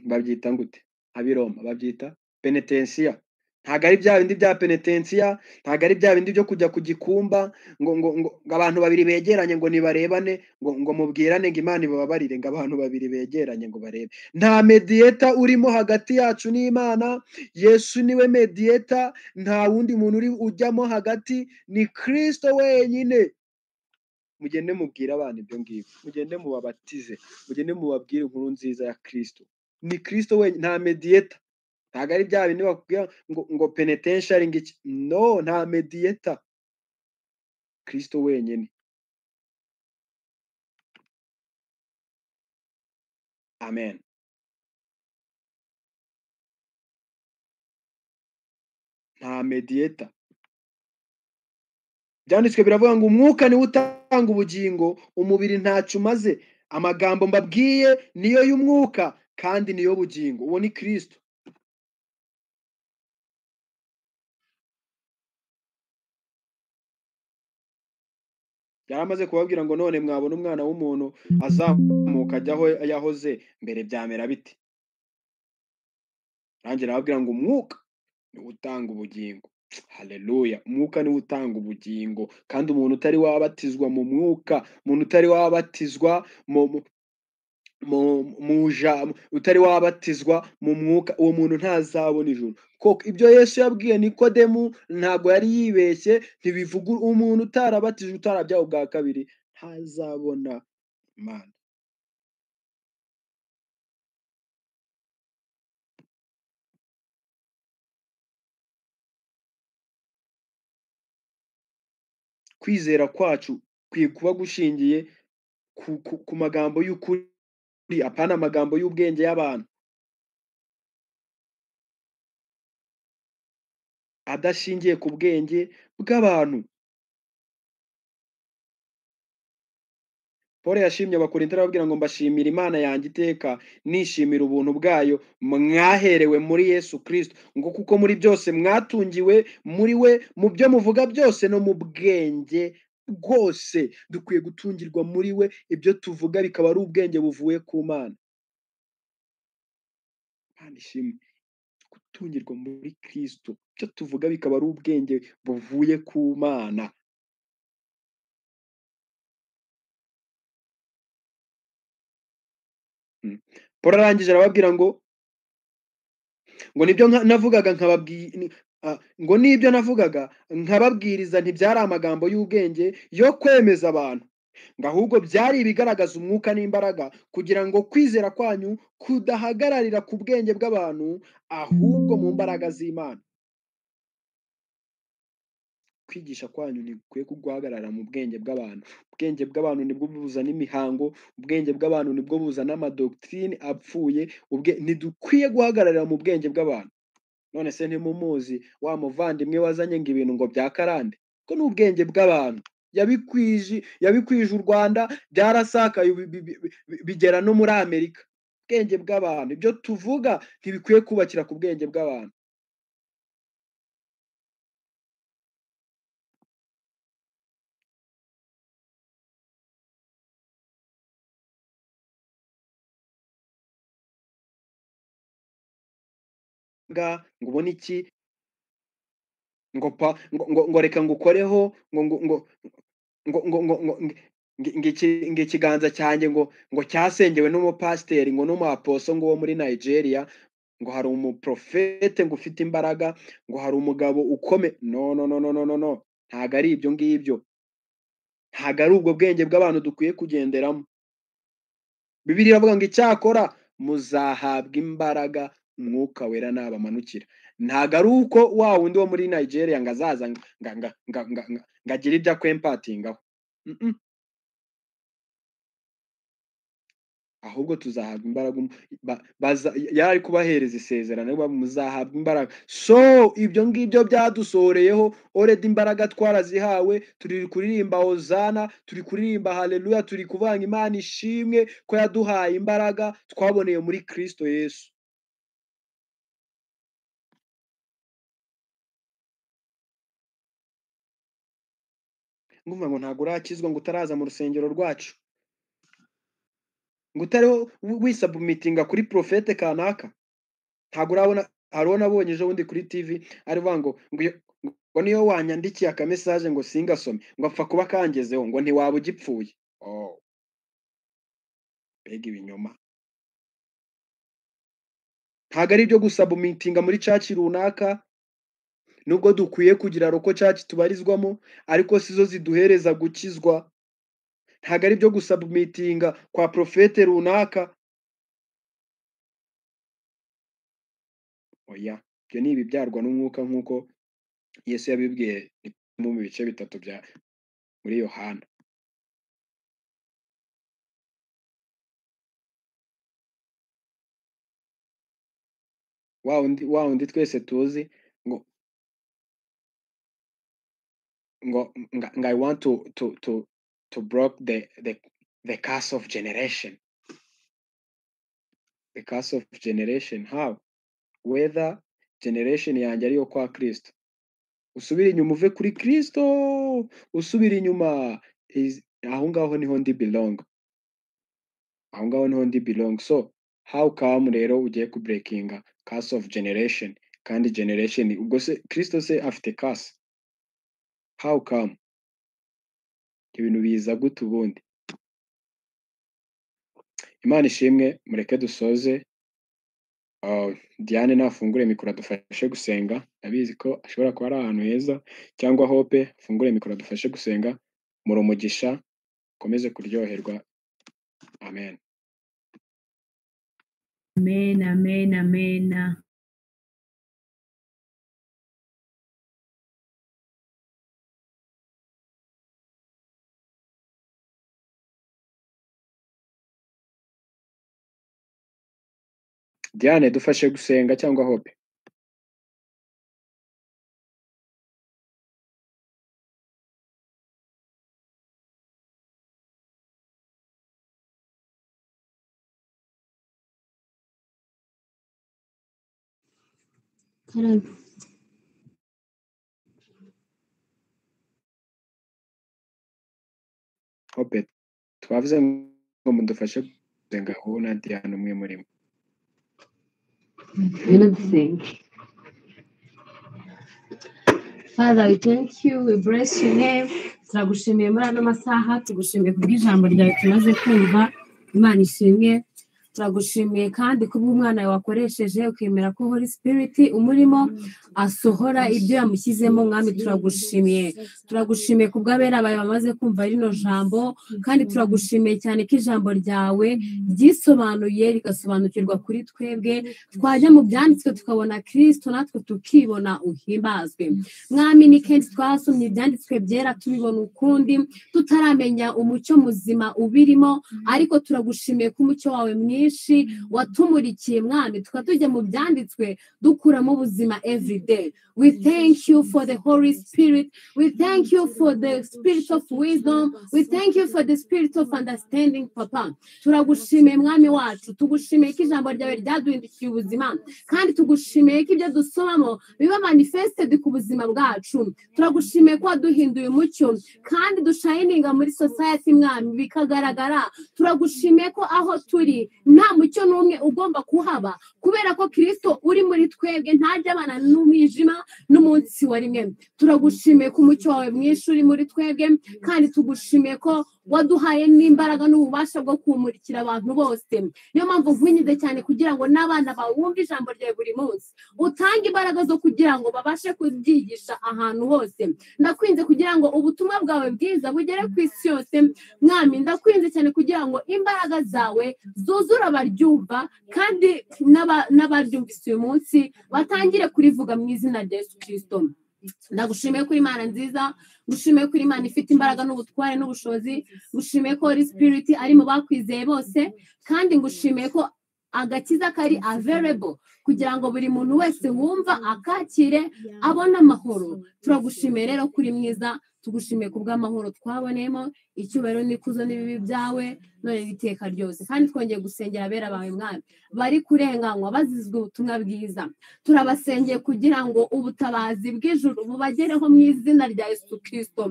Babyita ngute? Ab'i Roma babyita penetensiya. Ntabwo ari bya bindi bya penetensiya, ntabwo ari bya bindi byo kujya ku gikumba ngo ngo ngo ngo abantu babiri begeranye ngo nibarebane, ngo ngo mubwirane ngo Imana ibababarire, ngo abantu babiri begeranye ngo barebe. Nta mediyeta urimo hagati yacu n'Imana. Yesu niwe mediyeta, nta wundi muntu uri ujyamo hagati, ni Kristo wenyine. Mugende mubwire abantu ibyo ngibyo, mugende mubabatize, mugende mubabwire inkuru nziza ya Kristo. Ni Kristo wenyine, nta mediyeta. Ntabwo ari bya bindi bakubwira ngo ngo penitentiary ngo iki. No, nta mediyeta, Kristo wenyine. Amen. Nta mediyeta. Byanditswe biravuga ngo umwuka niwo utanga ubugingo, umubiri ntacyo umaze. Amagambo mbabwiye niyo y'umwuka kandi niyo bugingo. Uwo ni Kristo. Yari amaze kubabwira ngo none mwabona umwana w'umuntu azamuka ajya aho yahoze mbere, byamera bite? Nanjye arababwira ngo umwuka niwo utanga ubugingo. Haleluya! Umwuka niwo utanga ubugingo, kandi umuntu utari wabatizwa mu mwuka, umuntu utari wabatizwa mu mu utari wabatizwa mu mwuka, uwo muntu ntazabona ijuru. Koko ibyo Yesu yabwiye Nikodemu ntabwo yari yibeshye, ntibivuga umuntu utarabatijwe, utarabyawe ubwa kabiri ntazabona Imana. Kwizera kwacu kwiye kuba gushingiye ku magambo y'ukuri, apana amagambo y'ubwenge y'abantu, adashingiye ku bwenge bw'abantu. Paul yashimye Abakorinto arababwira ngo mbashimira Imana yanjye iteka, nishimira ubuntu bwayo mwaherewe muri Yesu Kristo, ngo kuko muri byose mwatungiwe muri we, mu byo muvuga byose no mu bwenge bwose. Dukwiye gutungirwa muri we, ibyo tuvuga bikaba ari ubwenge buvuye ku Mana. Imana ishimwe. Gutungirwa muri Kristo, ibyo tuvuga bikaba ari ubwenge buvuye ku Mana. Paul arangije arababwira ngo ngo nibyo navugaga ngo nibyo navugaga nkababwiriza ntibyari amagambo y'ubwenge yo kwemeza abantu, ngo ahubwo byari ibigaragaza umwuka n'imbaraga, kugira ngo kwizera kwanyu kudahagararira ku bwenge bw'abantu, ahubwo mu mbaraga z'Imana. Kwigisha kwanyu ntikwiye guhagarara mu bwenge bw'abantu. Ubwenge bw'abantu nibwo buzana imihango, ubwenge bw'abantu nibwo buzana amadoktrine apfuye. Ntidukwiye guhagararira mu bwenge bw'abantu. None se ntimumuzi wa muvandimwe wazanye ngo ibintu ngo bya karande? Ko ni ubwenge bw'abantu. Yabikwije u Rwanda, byarasakaye bigera no muri Amerika. Ubwenge bw'abantu, ibyo tuvuga ntibikwiye kubakira ku bwenge bw'abantu. imbaraga, ngo ubone iki, ngo pa ngo reka ngukoreho, ngo ngo ngo ngo ngo ngo ngo ngo ikiganza cyanjye ngo cyasengewe n'umupasiteri, ngo n'umuaposo ngo wo muri Nigeria, ngo hari umuprofete ngo ufite imbaraga, ngo hari umugabo ukome. No no no no no no no, ntago ari ibyo ngibyo, ntago ari ubwo bwenge bw'abantu dukwiye kugenderamo. Bibiliya iravuga ngo icyakora muzahabwa imbaraga Umwuka Wera nabamanukira. Ntago ari uko wa wundi wo muri Nigeria ngo azaza ngo agire ibyo akwempatingaho, ahubwo tuzahabwa imbaraga. Yari kubahereza isezerano, muzahabwa imbaraga. So ibyo ngibyo byadusohoreyeho already, imbaraga twarazihawe, turi kuririmba hozana, turi kuririmba haleluya, turi kuvanga Imana ishimwe ko yaduhaye imbaraga twaboneye muri Kristo Yesu. Ngumva ngo ntago urakizwa, ngo utaraza mu rusengero rwacu, ngo utariho wisabumitinga kuri profete kanaka. Ntago urabona, hariho nabonye ejo bundi kuri TV ari vuga ngo ngo niyo wanyandikiye aka message ngo singasome, ngo apfa kuba kangezeho, ngo ntiwaba ugipfuye. Oh, mbega ibinyoma! Ntago ari ibyo gusabumitinga muri church runaka, nubwo dukwiye kugira roko church tubarizwamo, ariko sizo ziduhereza gukizwa. Ntago ari ibyo gusabumitinga kwa profete runaka. Oya, ibyo ni ibibyarwa n'umwuka nk'uko Yesu yabibwiye mu bice bitatu bya muri Yohana. Wa wundi twese tuzi ngo ngo I want to break the curse of generation. The curse of generation, how? Whether generation yanjye ariyo kwa Kristo. Usubira inyuma uve kuri Kristo, usubira inyuma aho ngaho niho ndi belong. Aho ngaho niho ndi belong. So how come rero ugiye ku breakinga curse of generation, kandi generation ubwo se Kristo se afite curse? How come? Ibintu biza gute ubundi? Imana ishimwe, mureke dusoze. Diane nafungure mikoro adufashe gusenga, ndabizi ko ashobora kuba ari ahantu heza, cyangwa Hope afungure mikoro adufashe gusenga. Muri umugisha, ukomeze kuryoherwa. Amen. Amen, amen, amen. Diane dufashe gusenga cyangwa Hope? Hope, twavuze ngo mudufashe gusenga, wowe na Diane umwe muri mwe. Father, we thank you, we bless your name. Turagushimiye muri ano masaha, tugushimiye kubw'ijambo ryawe tumaze kumva. Imana ishimwe. Turagushimiye kandi kubw'umwana wawe wakoresheje ukemera ko Holy Spirit umurimo asohora ibyo yamushyizemo. Mwami turagushimiye, turagushimiye kubw'abera bawe bamaze kumva rino jambo, kandi turagushimiye cyane ko ijambo ryawe ryisobanuye rigasobanukirwa kuri twebwe, twajya mu byanditswe tukabona Kristo natwe tukibona. Uhimbazwe Mwami. Ni kenshi twasomye ibyanditswe byera tubibona ukundi, tutaramenya umucyo muzima ubirimo, ariko turagushimiye ko umucyo wawe mwinshi watumurikiye Mwami, tukaba tujya mu byanditswe dukuramo ubuzima every day. We thank you for the Holy Spirit. We thank you for the spirit of wisdom. We thank you for the spirit of understanding, Papa. Turagushimiye Mwami wacu, tugushimiye ko ijambo ryawe ryaduhindukiye ubuzima, kandi tugushimiye ko ibyo dusomamo biba manifested ku buzima bwacu. Turagushimiye ko waduhinduye umucyo kandi dushininga muri society Mwami, bikagaragara. Turagushimiye ko aho turi Nta mucyo n'umwe ugomba kuhaba, kubera ko Kristo uri muri twebwe ntajya abana n'umwijima n'umunsi wa rimwe. Turagushimiye ko umucyo wawe mwinshi uri muri twebwe, kandi tugushimiye ko waduhaye n'imbaraga n'ububasha bwo kumurikira abantu bose. Niyo mpamvu nkwinginze cyane kugira ngo n'abana bawe bumve ijambo ryawe buri munsi, utange imbaraga zo kugira ngo babashe kubyigisha ahantu hose. Ndakwinze kugira ngo ubutumwa bwawe bwiza bugere ku isi yose. Mwami, ndakwinze cyane kugira ngo imbaraga zawe zuzure abaryumva, kandi n'abaryumvise uyu munsi batangire kurivuga mu izina rya Yesu Kristo. Ndagushimiye kuri Imana nziza, ngushimiye kuri Imana ifite imbaraga n'ubutware n'ubushobozi, ngushimiye ko Holy Spirit ari mu bakwizeye bose, kandi ngushimiye ko agakiza kari available kugira ngo buri muntu wese wumva akakire abone amahoro. Turagushimiye rero kuri mwiza, tugushimiye ku bw'amahoro twaboneyemo, icyubahiro n'ikuzo n'ibibi byawe none n'iteka ryose. Kandi twongeye gusengera abera bawe Mwami bari kurenganywa bazizwe ubutumwa bwiza. Turabasengeye kugira ngo ubutabazi bw'ijuru bubagereho mu izina rya Yesu Kristo.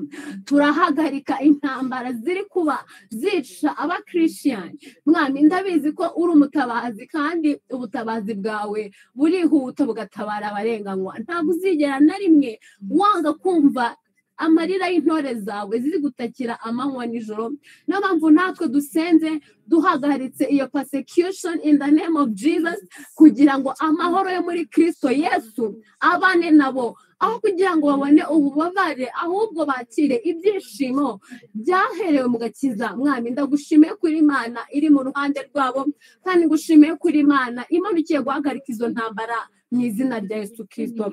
Turahagarika intambara ziri kuba zica abakirishiyani. Mwami, ndabizi ko uri umutabazi, kandi ubutabazi bwawe burihuta bugatabara abarenganywa. Ntabwo uzigera na rimwe wanga kumva amarira y'intore zawe ziri gutakira amanywa nijoro. Niyo mpamvu natwe dusenze duhagaritse iyo persecution in the name of Jesus, kugira ngo amahoro yo muri Kristo Yesu abane nabo, aho kugira ngo babone ububabare ahubwo bakire ibyishimo byaherewe mu gakiza. Mwami, ndagushimiye kuri Imana iri mu ruhande rwabo, kandi ngushimiye kuri Imana imanukiye guhagarika izo ntambara mu izina rya Yesu Kristo.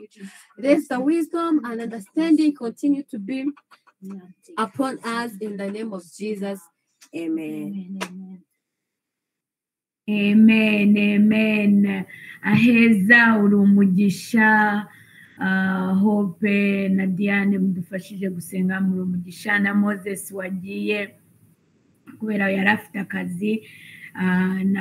Let the wisdom and understanding continue to be upon us in the name of Jesus. Amen. Amen, amen. Aheza uri umugisha. Hope na Diane mudufashije gusenga, muri umugisha, na Moses wagiye kubera yari afite akazi na